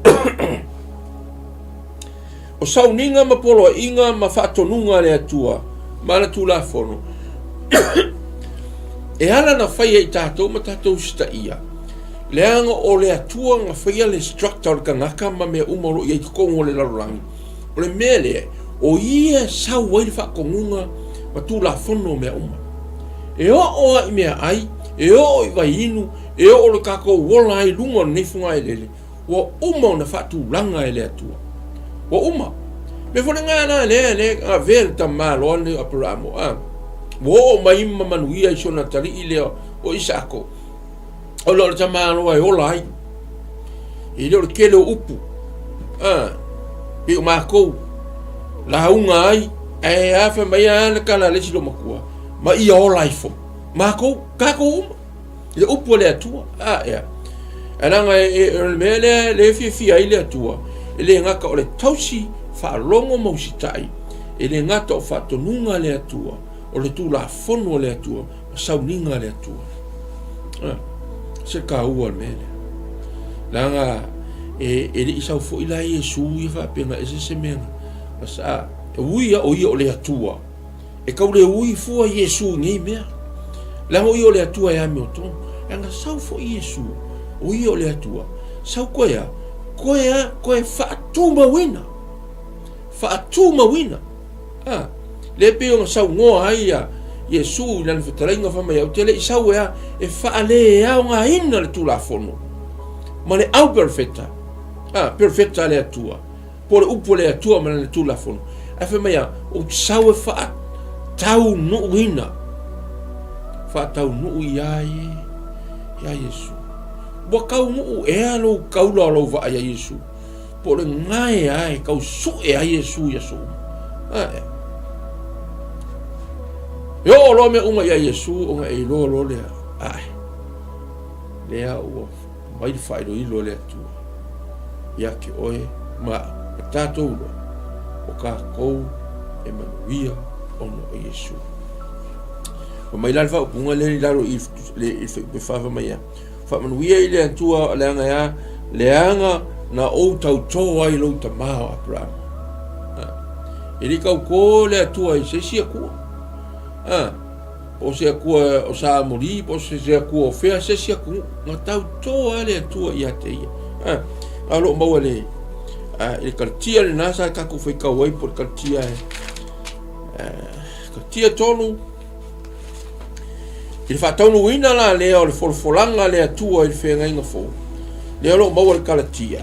o sauniga ma poloaiga ma faatonuga a le Atua ma ana Tulafono, e ala na faia i tātou ma tātou usitaia, leaga o le Atua na faia le structure o le kanaka ma mea uma o lo o i ai i totonu o le lalolagi. O le mea lea, o ia e sau ai le faatonuga ma Tulafono o mea uma. E oo lava i meaai, e oo i vaiinu, e oo i le tatou ola ai i luga o lenei fugaelele, ua uma ona faatulaga e le Atua. Ua uma. Mea foi lena la lea lea e avea le tamaloa lenei o Aperamo, a, ua oo mai ma manuia i si ona atalii lea o Isaako. Ona o le tamaloa e ola ai. E le o le tele o upu. A, pei o makou, lauga ai, ae a fai mai a le tala a le isi loomatua, ma ia ola ai foi. Makou, tatou uma. Le upu a le Atua. A, ea. Ae leaga e, e, o le mea lea lea e fiafia ai le Atua, e le gata o le tausi faalogo ma usitai, e le gata o faatonuga a le Atua, o le Tulafono a le Atua, ma sauniga a le Atua. Ah, se taua le mea lea. Leaga e, e le i sau foi la Iesu ia faapea na ese se mea na sa, e ui a o ia o le Atua. E tau le ui fua Iesu i nei mea. Leaga o ia o le Atua e amiotonu. Leaga sau foi Iesu, o ia o le Atua, sau koe a, koe a, koe faatumauina. Faatumauina. A, lea pei ona saunoa ai ia Iesu i lana fetalaiga fai mai, ou te le i sau e a, e faaleaogaina le Tulafono ma le au perofeta, a, perofeta a le Atua, po o le upu a le Atua ma lana Tulafono. Ae fai mai a, ou te sau e faataunuuina, faataunuu ia ia Iesu. Ua taunuu ea lou taula o lou vaa ia Iesu? Po o le gae a e tau sue ai Iesu i aso uma. A, e oo loa mea uma ia Iesu ona e iloa loa lea, ae, lea ua mai le faailoilo a le Atua ia te oe ma au, ma tatou loa, o tatou e manuia ona o Iesu. Fai mai la le faaupuga lea i lalo i le fuaiupu 4 fai mai ia, Faamanuia i le Atua leaga e a? Leaga na ou tautō ai lou tama o Aperama. E le i tautō le Atua i se isi Atua. Po o se Atua o Samoli, po o se Atua o fea, se isi atunuu. Na tautō lava le Atua ia te ia. A o lo o maua le, i le Kalatia lena sa tatou faitau ai, po o le Kalatia e, Kalatia 3, I le faataunuuina la lea o le folafolaga a le Atua i le feagaiga fou, lea o lo o maua le Kalatia.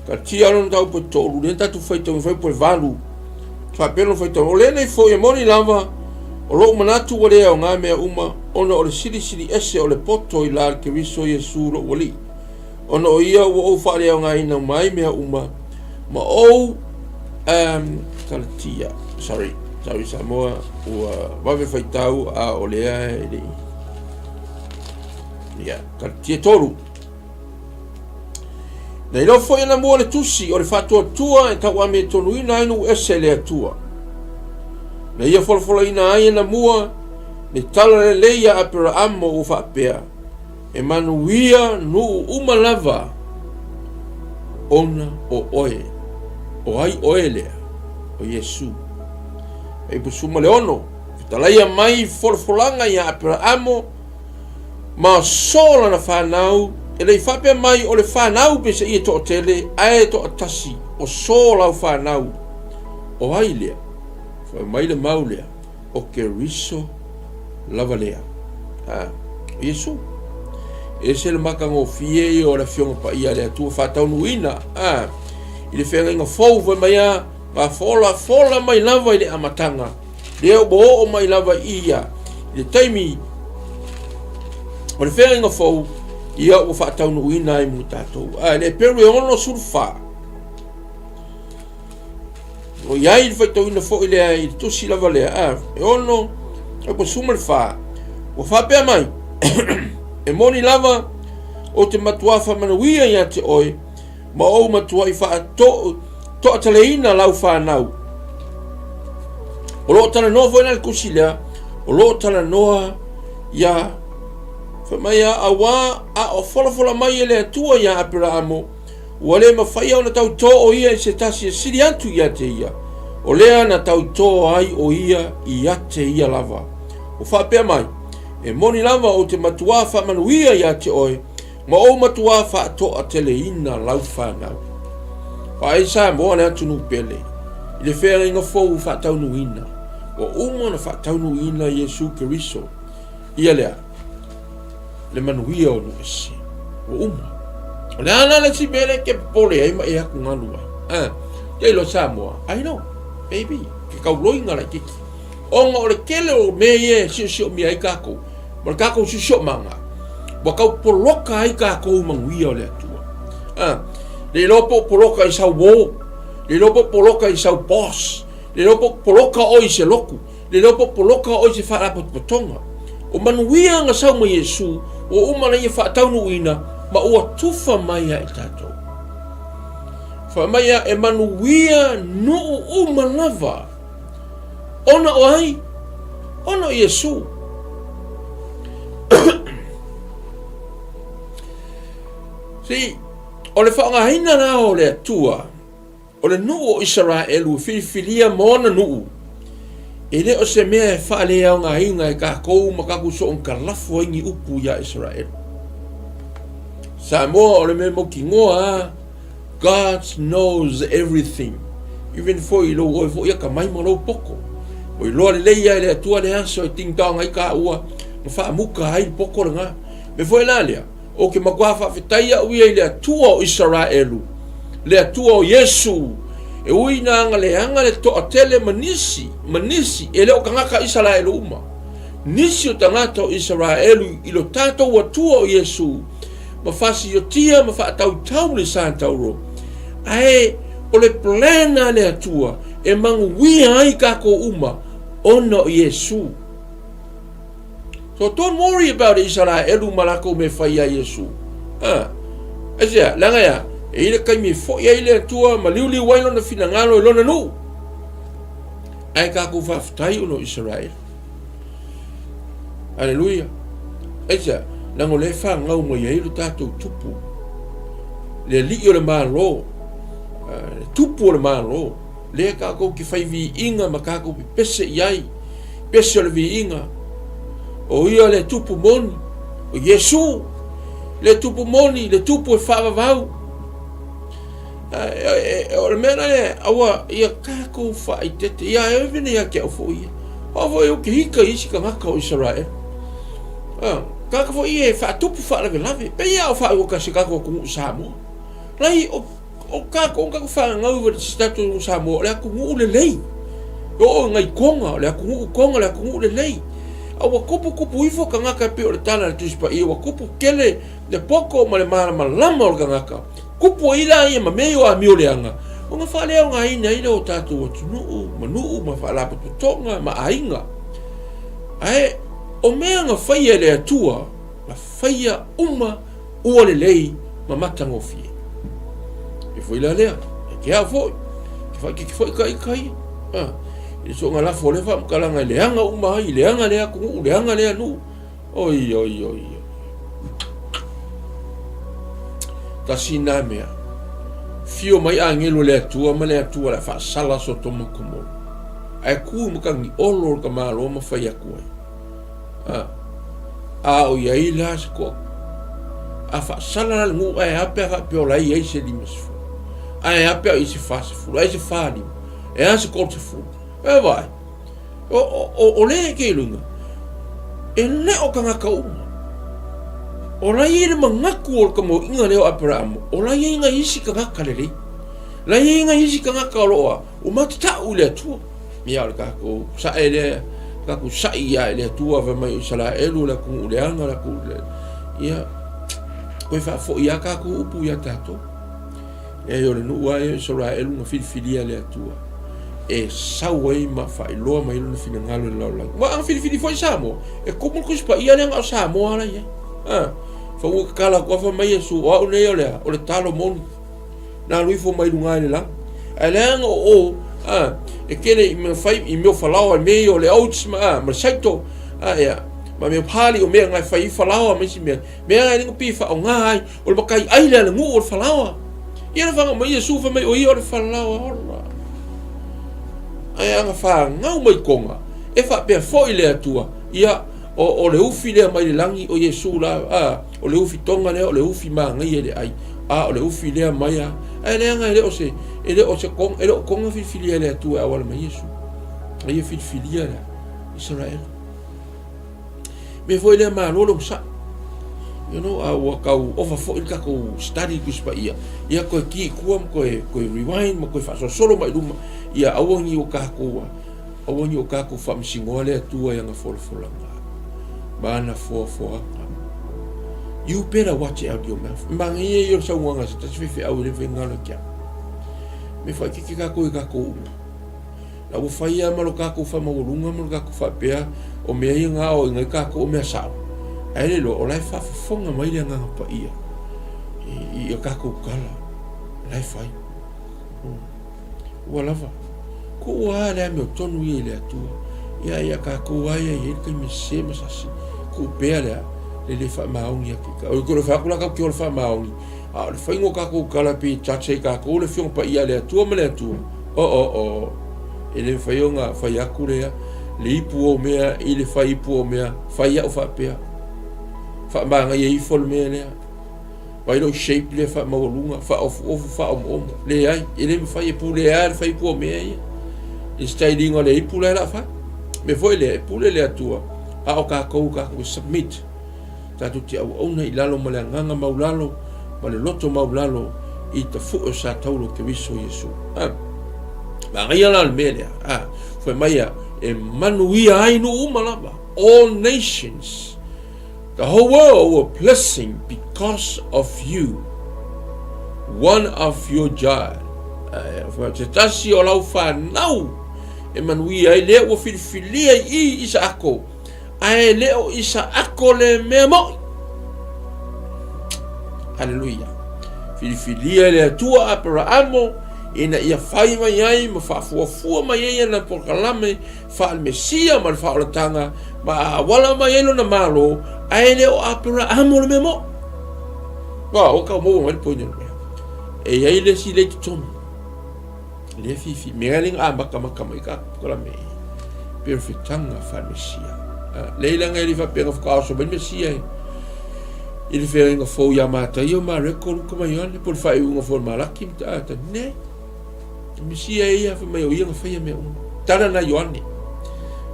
Kalatia lona mataupu e 3, lea tatou faitau fuaiupu e 8, faapea lona faitau, o lenei foi e moni lava, o lou manatu ua le aoga mea uma, ona o le silisili ese o le poto i la le Keriso Iesu lou Alii. Ona o ia ua ou faaleaogaina uma ai mea uma, ma ou um, Kalatia, sorry, sorry Samoa, ua vave faitau a o lea e le ia, Kalatia 3. Na iloa foi ana mua le tusi o le faatuatua e tauamiatonuina ai nuu ese le Atua. Na ia folafolaina ai ana mua le tala lelei a Aperaamo ua faapea, E manuia nuu uma lava ona o oe. O ai oe lea? O Iesu. Fuaiupu 16, Fetalaia mai folafolaga ia Aperaamo ma so lana fanau, e le i faapea mai o le fanau peiseai e toatele, ae toatasi, o so lau fanau. O ai lea? Fai mai le mau lea, o Keriso lava lea. A, o Iesu. Ese le matagofie ia o le Afioga Paia a le Atua faataunuuina, a, i le feagaiga fou fai mai a, ma fola, fola mai lava i le amataga, lea ua oo mai lava i ia, i le taimi o le feagaiga fou, ia ua faataunuuina ai mo tatou. A, le Heperu e 64, O i ai le faitauina foi lea i le tusi lava lea, a, e ono, e po suma le whā. Ua whāpea mai, e moni lava o te matua whamanuia ia te oe, ma ou matua i wha to, toataleina lau whānau. O loo talanoa foi la le tusi lea, o loo talanoa ia, fai mai a, auā a o folafola mai e le Atua ia Aperaamo, Ua le mafaia ona tautō o ia i se tasi e sili atu ia te ia, o lea na tautō ai o ia ia te ia lava. Ua faapea mai, E moni lava ou te matuā faamanuia ia te oe, ma ou matuā faatoateleina lau fanau. Vaai Samoa le atunuu pele, i le feagaiga fou ua faataunuuina, ua uma ona faataunuuina Iesu Keriso, ia lea. le manuia o nuu ese. Ua uma. O le a la le isi mea lea e te popole ai ma e atugalu ai? Eh, te iloa Samoa, I know, baby, ke kauloiga laitiiti. Ona o le tele o mea ia e siosiomia ai tatou, ma le tatou siosiomaga, ua tau poloka ai tatou i manuia o le Atua. Eh, le iloa po o poloka i sau uo, le iloa po o poloka i sau boss, le iloa po o poloka oe i se lotu, Le iloa po poloka oe i se faalapotopotoga. O manuia na sau mai Iesu, ua uma ona ia faataunuuina ma ua tufa mai ia i tatou. Fai mai ia, e manuia nuu uma lava. Ona o ai? Ona o Iesu. See, o le faaaogaina la o le Atua, O le nuu o Isaraelu e filifilia ma ona nuu. E le o se mea e faaleaogaina e tatou ma tatou soontalafo ai ni upu iā Isaraelu. Samoa o le mea mautinoa a God knows everything. Even foi i lou oe foi atamai ma lou poto. Ua iloa lelei lava e le Atua le aso e tingtaoga ai taua ma faamuta ai le poto lena. Mea foi la lea, ou te matua faafetai au ia i le Atua o Isaraelu, le Atua o Iesu, e ui ina agaleaga le toatele ma nisi, ma nisi, e le o tagata Isaraelu uma. Nisi o tagata o Isaraelu i lo tatou Atua o Iesu, ma fasiotia ma faatautau le Satauro. Ae o le plan a le Atua e manuia ai tatou uma ona o Iesu. So don't worry about Isaraelu ma latou mea fai ia Iesu. Ha. Aisea, leaga e a? E i le taimi e foi ai le Atua ma liuliu ai lona finagalo i lona nuu. Ae tatou faafetai ona o Isaraelu. Aleluia. Aisea, leaga o lea e fanau mai ai lo tatou tupu. Le alii o le Malo, le tupu o le Malo, lea tatou te fai viiga ma tatou pepese i ai, pese o le viiga. O ia le tupu moni, o Iesu, le tupu moni, le tupu e faavavau. O le mea lea, aua ia tatou faaeteete, ia e vene ia te au foi ia. O au foi ou te hika i isi tagata o Isaraelu. Tagata foi ia e faatupu faalavelave, pei lava o faauaka se tatou atunuu Samoa. Lai, o, o tatou, o tatou fanau i se tatou atunuu Samoa, o le atunuu lelei. E oo i nai Toga, o le atunuu Toga, o le atunuu lelei. A ua tupu tupu ifo tagata e pei o le tala a le Tusi Paia, ua tupu tele le poto ma le malamalama o le tagata. Kupu ai la ia ma mea ia o amio leaga, ona faaleaogaina ai lea o tatou atunuu ma nuu ma faalapotopotoga ma aiga. Ae o mea na faia e le Atua, na faia uma ua lelei ma matagofie. E foi la lea, e te au foi, te whaikiki foi ka ika ia. Ah, i le soonga lafo o lea faamatalaga e leaga uma ai, leaga lea atunuu, leaga lea nuu. Oi, oi, oi, oi. Tasi nā mea. Fio mai agelo le Atua ma le Atua le a faasala Sotoma Komoro. Ae ku i matagi olo o le tamaloa ma fai atu ai. A, a o i ai la se toa. A faasala la le nuu ae a pe a faapea o la e i ai se 50. Ae a pe a o i ai se 40, ai se 45, e a se 30. E vaai. O, o, o lea e ke luga, e le o tagata uma. O la i ai le manatu o le tamaoiga lea o Aperaamo, o la i ai nai isi tagata lelei. La i ai nai isi tagata o lo o a, ua matatau i le Atua. Ia o le tatou sae lea, tatou sa'i ia i le Atua fai mai o Isaraelu o le atunuu leaga, le atunuu le... Ia, koe faafoi lava tatou upu ia tatou. Leai, o le nuu lava ia o Isaraelu na filifilia e le Atua e sau ai ma faailoa mai lona finagalo i le lalolagi. Aua ana filifili foi Samoa, e tumu le Tusi Paia lea na o Samoa la i ai. A, fa ua tatala atu lava fai mai Iesu, o au nei o le a? O le talo moni. Na alu ifo mai luga i le lagi. Ae leaga o o, a, e tele i mea fai, i mea o falaoa, i mea ia o le oats ma, a, ma le saito, a, ia, ma mea o pali, o mea na e fai ai falaoa ma isi mea. Mea na e le na pei e faaaoga ai, O le makai ai lea a le nuu o le falaoa. Ia na whanga mai Iesu whai mai o ia o le falaoa ola. Ae ana whangau mai konga, e whaapea foi le Atua, ia o, o le ufi lea mai le langi o Iesu la, a, o le ufi tonga lea o le ufi māngaia i le ai, a o le ufi lea mai a, ae leaga e le o se, e le o se konga, e le o konga filifilia e le Atua e auala mai Iesu. A ia filifilia lea, Israel. Mea foi lea malo le onosai. You know, a ua tau ova foi le tatou study Tusi Paia, ia toe ki i tua ma toe, toe rewind ma toe faasolosolo mai luma, ia aua ni o tatou, aua ni o tatou faamasinoa le Atua i ana folafolaga ma ana foafoaga. You better watch out your mouth. E manaia ia o le saunoaga a se tasi faifeau e le mafai ona galo ia te au. Me faaeteete tatou i tatou uma. La ua fai lava ma lo tatou faamaualuga ma lo tatou faapea o mea ia na aoaoina ai tatou o mea sao. Ae le iloa o la e faafofoga mai le Agaga Paia i a tatou tala la e fai. Ua lava. Kuua lava le amiotonu ia i le Atua. Ia ia tatou lava ia e i ai le taimi e sese ma sasi. Tuu pea le le le faamaoni atu. O le fai atu la tatou te ola faamaoni. A o le faiga o tatou tala pei e judge ai tatou le Afioga Paia a le Atua ma le Atua, o o o, e le mafai ona fai atu lea. le ipu o mea i le fai ipu o mea, fai au faapea. Faamagaia ifo le mea lea. Vaai lou shape lea faamaualuga, faaofuofu, faaomoomo. Leai, e le mafai e pule lava le fai ipu o mea ia. I le style ina o le ipu la e la fai. Mea foi lea, e pule le Atua, a o tatou, tatou submit. Tatou te auauna i lalo ma le agaga maulalo ma le loto maulalo i tafue o sa taula o Keriso Iesu. A, manaia la le mea lea. A, fai mai ia, e manuia ai nuu uma lava. All nations, the whole world will blessing because of you. One of your child. Se tasi o lau whanau e manuia ai lea ua filifilia i Isaako Ae le o Isaako le mea moi. Haleluia. Filifilia e le Atua Aperaamo ina ia fai mai ai ma faafuafua mai ai ana polokalame faale-Mesia ma le faaolataga ma auala mai ai lona Malo, ae le o Aperaamo le mea moi. Ua, ua tau maua mai le point o le mea. E i ai le isi lea i totonu. Lea fifi, mea le na amatamata mai ka polokalame e perofetaga faale-Mesia. Lea leaga e le faapea na faatoa oso mai le Mesia e i le feagaiga fou ia Mataio, Mareko, Luka ma Ioane, po o le faaiuga foi o le Malaki ma ta ne. O Mesia e ia, fai mai o ia na faia mea uma. Tala na Ioane.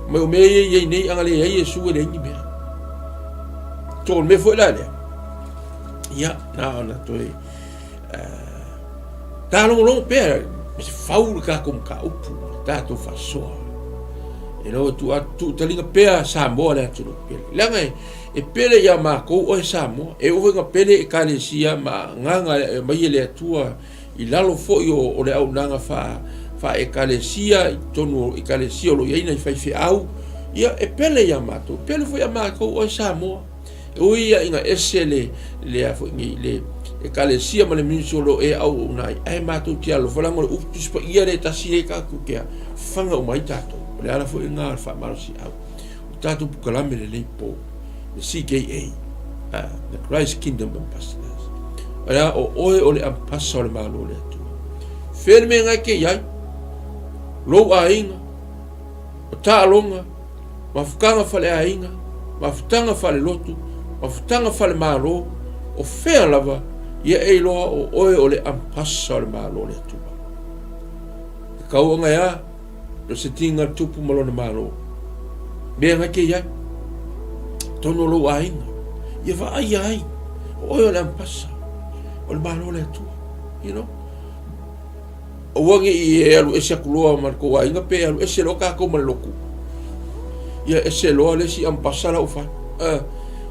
Mai o mea ia i ai nei, ana leai Iesu e leai ni mea. To le mea foi la lea. Ia, na ona toe Tālogologo pea me se fau le tatou mataupu, le tatou faasoa. E lau atu atu taliga pea Samoa le atunuu pele. Leaga e, e pele ia mākou oe Samoa. E oo foi na pele ekalesia ma agaga e mai e le Atua i lalo foi o, o le auaunaga faa faa-ekalesia i totonu o ekalesia o lo o i ai nai faifeau. Ia, e pele ia mātou. Pele foi ia mākou oe Samoa. E ui ia ina ese le, le, a foi nei, le ekalesia ma le ministry o lo o e auauna ai, ae matou te alofa leaga o le upu Tusi Paia lea e tasi lea tatou te fafaga uma ai tatou. O le ala foi lena o le faamalosiau. O tatou pukalame lenei po, le CKA, the Christ Kingdom Ambassadors. O le a o oe o le ampasa o le Malo o le Atua. Fea le mea na e te i ai, lou aiga, o taaloga, mafutaga faleaiga, mafutaga falelotu, mafutaga falemalo, o fea lava, ia e iloa o oe o le ampasa o le Malo o le Atua. E kauoga e a, no se tiga le tupu ma lona Malo. Mea na te i ai, tonu o lou aiga, ia vaaia ai, o oe o le ampasa o le Malo o le Atua. You know? Aua ne i e alu ese atu loa ma le tou aiga pe alu ese loa tatou ma le lotu. Ia ese loa le isi ampasa la ua fai. Uh,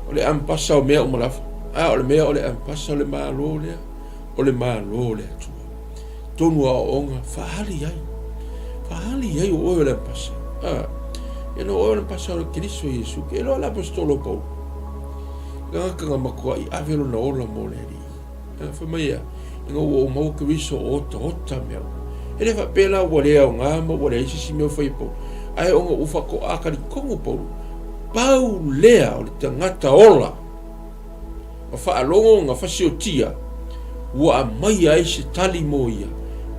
o le ampasa o mea uma lava. A o le mea o le ampasa o le Malo lea, o le Malo o le Atua. Tonu aoaoga, faaali ai. Faaali ai o oe o le ampasa. Uh, ia no oe o le ampasa o le Keriso Iesu. Ke loa le apostolo Paulo. Tagata na matuai ave lona ola mo le Alii. Fai mai ia, ina ua ou maua Keriso o otaota mea uma. E le faapea la ua le aoga ma ua leai se isi mea o fai e Paulo, ae ona ua faatoa talitonu Paulo, pau lea o le tagata ola ma faalogo na fasiotia ua aumaia ai se tali mo ia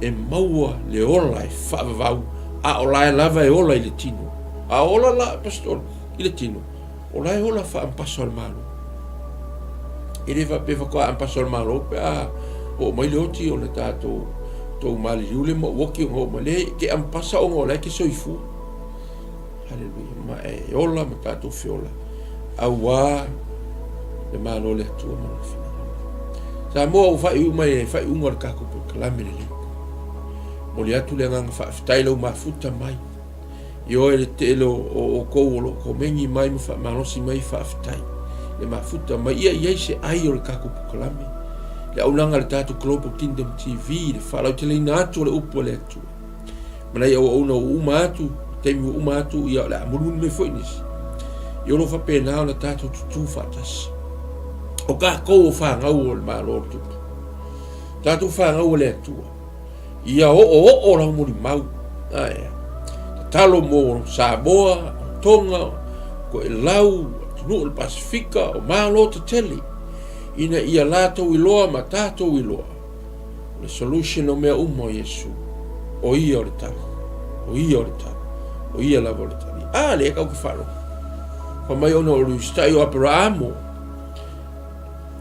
e maua le ola e faavavau, a o la e lava e ola i le tino. A ola la, Pastor, i le tino, O la e ola faampasa o le Malo. E le faapea faatoa ampasa o le Malo pe a oo mai le oti ona tatou tou maliliu le ma uoki ona oo mai. Le ke ampasa ona o la e ke soifua. Haleluia. Ma e ola ma tatou feola. Auā le Malo o le Atua ma lona finagalo. Samoa ua faaiu mai e faaiuga o le tatou polokalame lenei. Momoli atu le agaga faafetai lau mafuta mai. Ioe le tele o outou o lo o komeni mai ma faamalosi mai, faafetai. Le mafuta mai ia i ai se ai o le tatou polokalame, le auaunaga a le tatou Global Kingdom TV, le faalauteleina atu o le upu a le Atua. Ma nai auauna ua uma atu, taimi ua uma atu, ia o le a mulimuli mai foi nisi. Ia o lo o faapena ona tatou tutū faatasi. O tatou o fanau o le Malo o le Tupu. Tatou fanau a le Atua. Ia oooo lau molimau. Ae, tatalo mo Samoa, o Tonga, o Toelau, atunuu o le Pasefika, o Malo tetele, ina ia latou iloa ma tatou iloa, o le solution o mea uma o Iesu. O Ia o le tali. O Ia o le tali. O Ia lava o le tali. A lea tatou te faalogo. Fai mai ona o le usitai o Aperaamo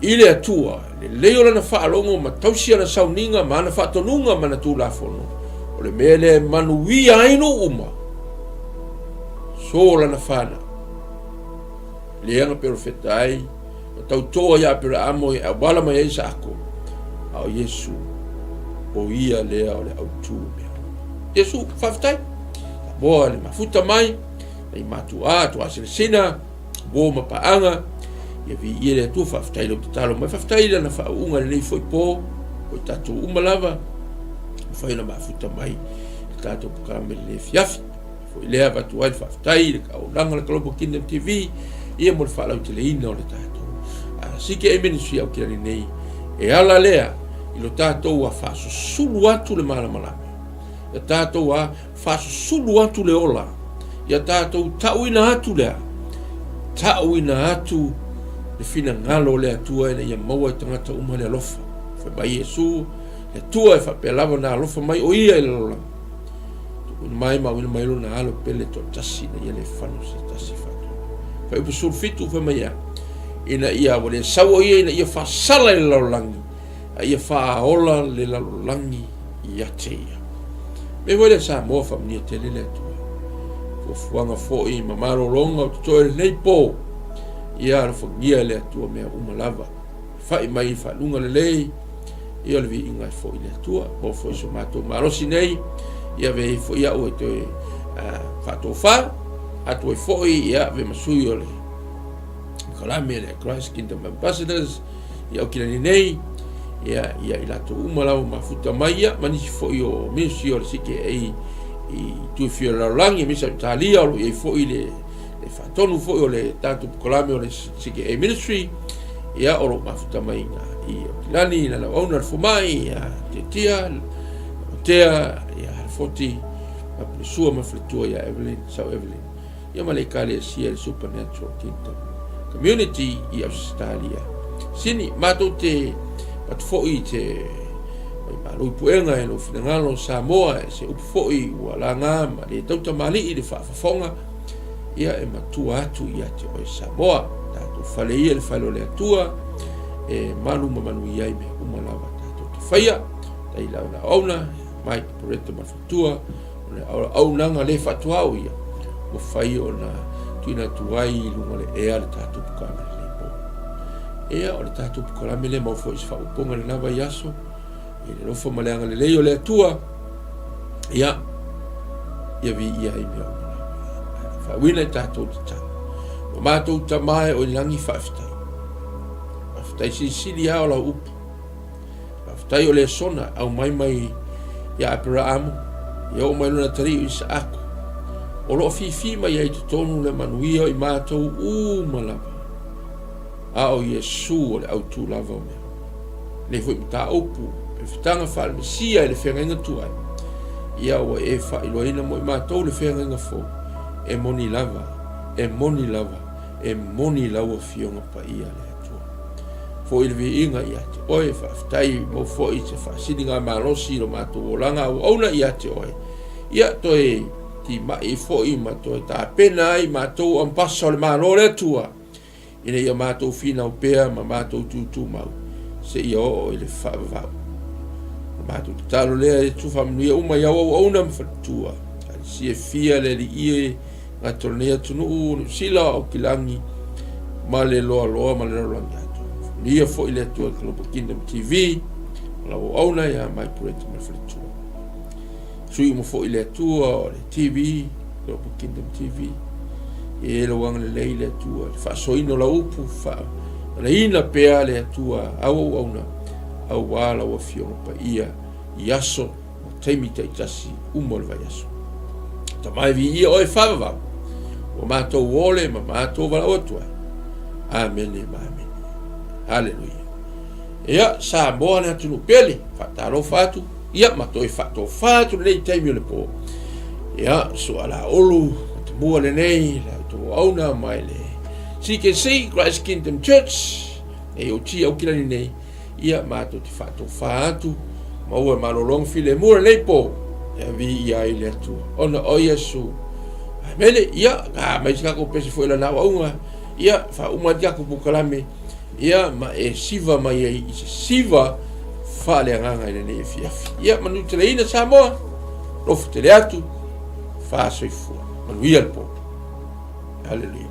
i le Atua, lelei o lana faalogo ma tausi ana sauniga ma ana faatonuga ma ana tulafono, o le mea lea e manuia ai nuu uma, so lana fanau. Lea na perofeta ai ma tautoa ia Aperaamo e auala mai ai Isaako, a o Iesu, o ia lea o le autu o mea uma. Iesu, faafetai. Samoa le mafuta mai, nei matuā, tuaselesina, uo ma paaga, ia viia le Atua, faafetai lou tatalo mai, faafetai i lana faauuga i lenei foi po, o i tatou uma lava, mafai ona mafuta mai le tatou polokalame i lenei afiafi. Foi lea avatu ai le faafetai i le auaunaga a le Global Kingdom TV ia mo le faalauteleina o le tatou CKA Ministry Aukilani nei e ala lea i lo tatou a faasusulu atu le malamalama ia tatou a faasusulu atu le ola ia tatou tauina atu lea tauina atu le finagalo o le Atua ina ia maua e tagata uma le alofa. Fai mai Iesu, le Atua e faapea lava na alofa mai o ia i le lalolagi. Tuuina mai ma auina mai lona alo pele toatasi ina ia le fano se tasi faatonu. Fuaiupu 17 fai mai ia, ina ia ua le sau o ia ina ia faasala i le lalolagi, a ia faaola le lalolagi ia te ia. Me foi le Samoa faamanuia tele le Atua. Fuafuaga foi ma malologa o totoe lenei po, ia alofagia e le Atua mea uma lava. Fa'i mai i faaluga lelei, ia o le viiga e fo'i i le Atua. Maua foi so matou malosi nei, ia avea ai foi a'u e toe faatofa atu ai foi, ia avea ma sui o le kalame le Christ Kingdom Ambassadors i Aukilani nei, ia ia i latou uma lava mafuta mai, ia ma nisi foi o ministry o le CKA i itu e fia o le lalolagi, aemaise o Italia, o lo o i ai foi le le faatonu foi o le tatou polokalame o le CKA Ministry, ia o lo o mafuta mai i Aukilani, i lana auauna le fomai, ia Tiatia, Tea, ia Halefoti, ma Pulesua ma Faletua ia Evelyn, Sau Evelyn, ia ma le Ekalesia le Supernatural Kingdom Community i Ausetalia. Sini, matou te atu foi i te mai malo i puega e lou finagalo Samoa, e se upu foi ua laga ma le tautamalii le faafofoga, ia e matua atu ia te oe Samoa. Tatou fale ia le fale o le Atua, e malu ma manuia ai mea uma lava tatou te faia. Tai lau na auauna, Mike Poreta ma Fatua, o le auaunaga le faatuao ia, ua fai ona tuuina atu ai i luga o le ea le tatou polokalame lenei po. Ia, o le tatou polokalame lea mau foi i se faaupuga i lena vaiaso, i le alofa ma le agalelei o le Atua, ia, ia viia ai mea uma lava. Faauina i tatou tatalo. Ua matou Tama e o i lagi faafetai. Faafetai silisili lava o lau upu. Faafetai o le sona aumai mai ia Aperaamu, ia oo mai lona atalii o Isaako. O lo o fifi mai ai i totonu le manuia o i matou uma lava. A o Iesu o le autu lava o mea uma. Lenei foi mataupu, Pefetaga faale-Mesia i le feagaiga tuai, ia ua e faailoaina mo i matou le feagaiga fou, e moni lava, e moni lava, e moni lau Afioga Paia le Atua. Foi le viiga ia te Oe, faafetai mau foi i se faasiligamalosi i lo matou olaga auauna ia te Oe. Ia toe timai foi ma toe tapena ai matou ambasa o le Malo o le Atua, ina ia matou finau pea ma matou tutumau seia oo i le faavavau. O matou tatalo lea e tu faamanuia uma i au auauna ma faletua, Ekalesia e fia le Alii e gata o lenei atunuu o Niu Sila, o Aukilani ma le loaloa ma le lalolagi atoa. Faamanuia foi le Atua i Global Kingdom TV ma lau auauna ia Mike Brett ma le faletua. Sui uma foi le Atua o le TV, Global Kingdom TV. E lau agalelei le Atua, le faasoaina o lau upu, faaleina pea le Atua au auauna, auā lau Afioga Paia i aso ma taimi taitasi uma o le vaiaso. Tama e viia oe faavavau, ua matou ole ma matou valaau atu ai. Amene ma amene. Haleluia. Ia, Samoa le atunuu pele, faatalofa atu, ia ma toe faatofa atu lenei taimi o le po. Ia, sua la ulu, matamua lenei, la outou auauna mai le CKC, Christ Kingdom Church, e o ti Aukilani nei, ia matou te faatofa atu, maua e malologa filemu lenei po, e viia ai le Atua. Ona o Iesu. Amene. Amene. Ia, ka mai se tatou pese foi lana auauga, ia, faauma ai le tatou polokalame, ia, ma e siva mai ai i se siva faaleagaga i lenei afiafi. Ia, manuteleina Samoa, lofo tele atu, faasoifua. Manuia le po. Haleluia.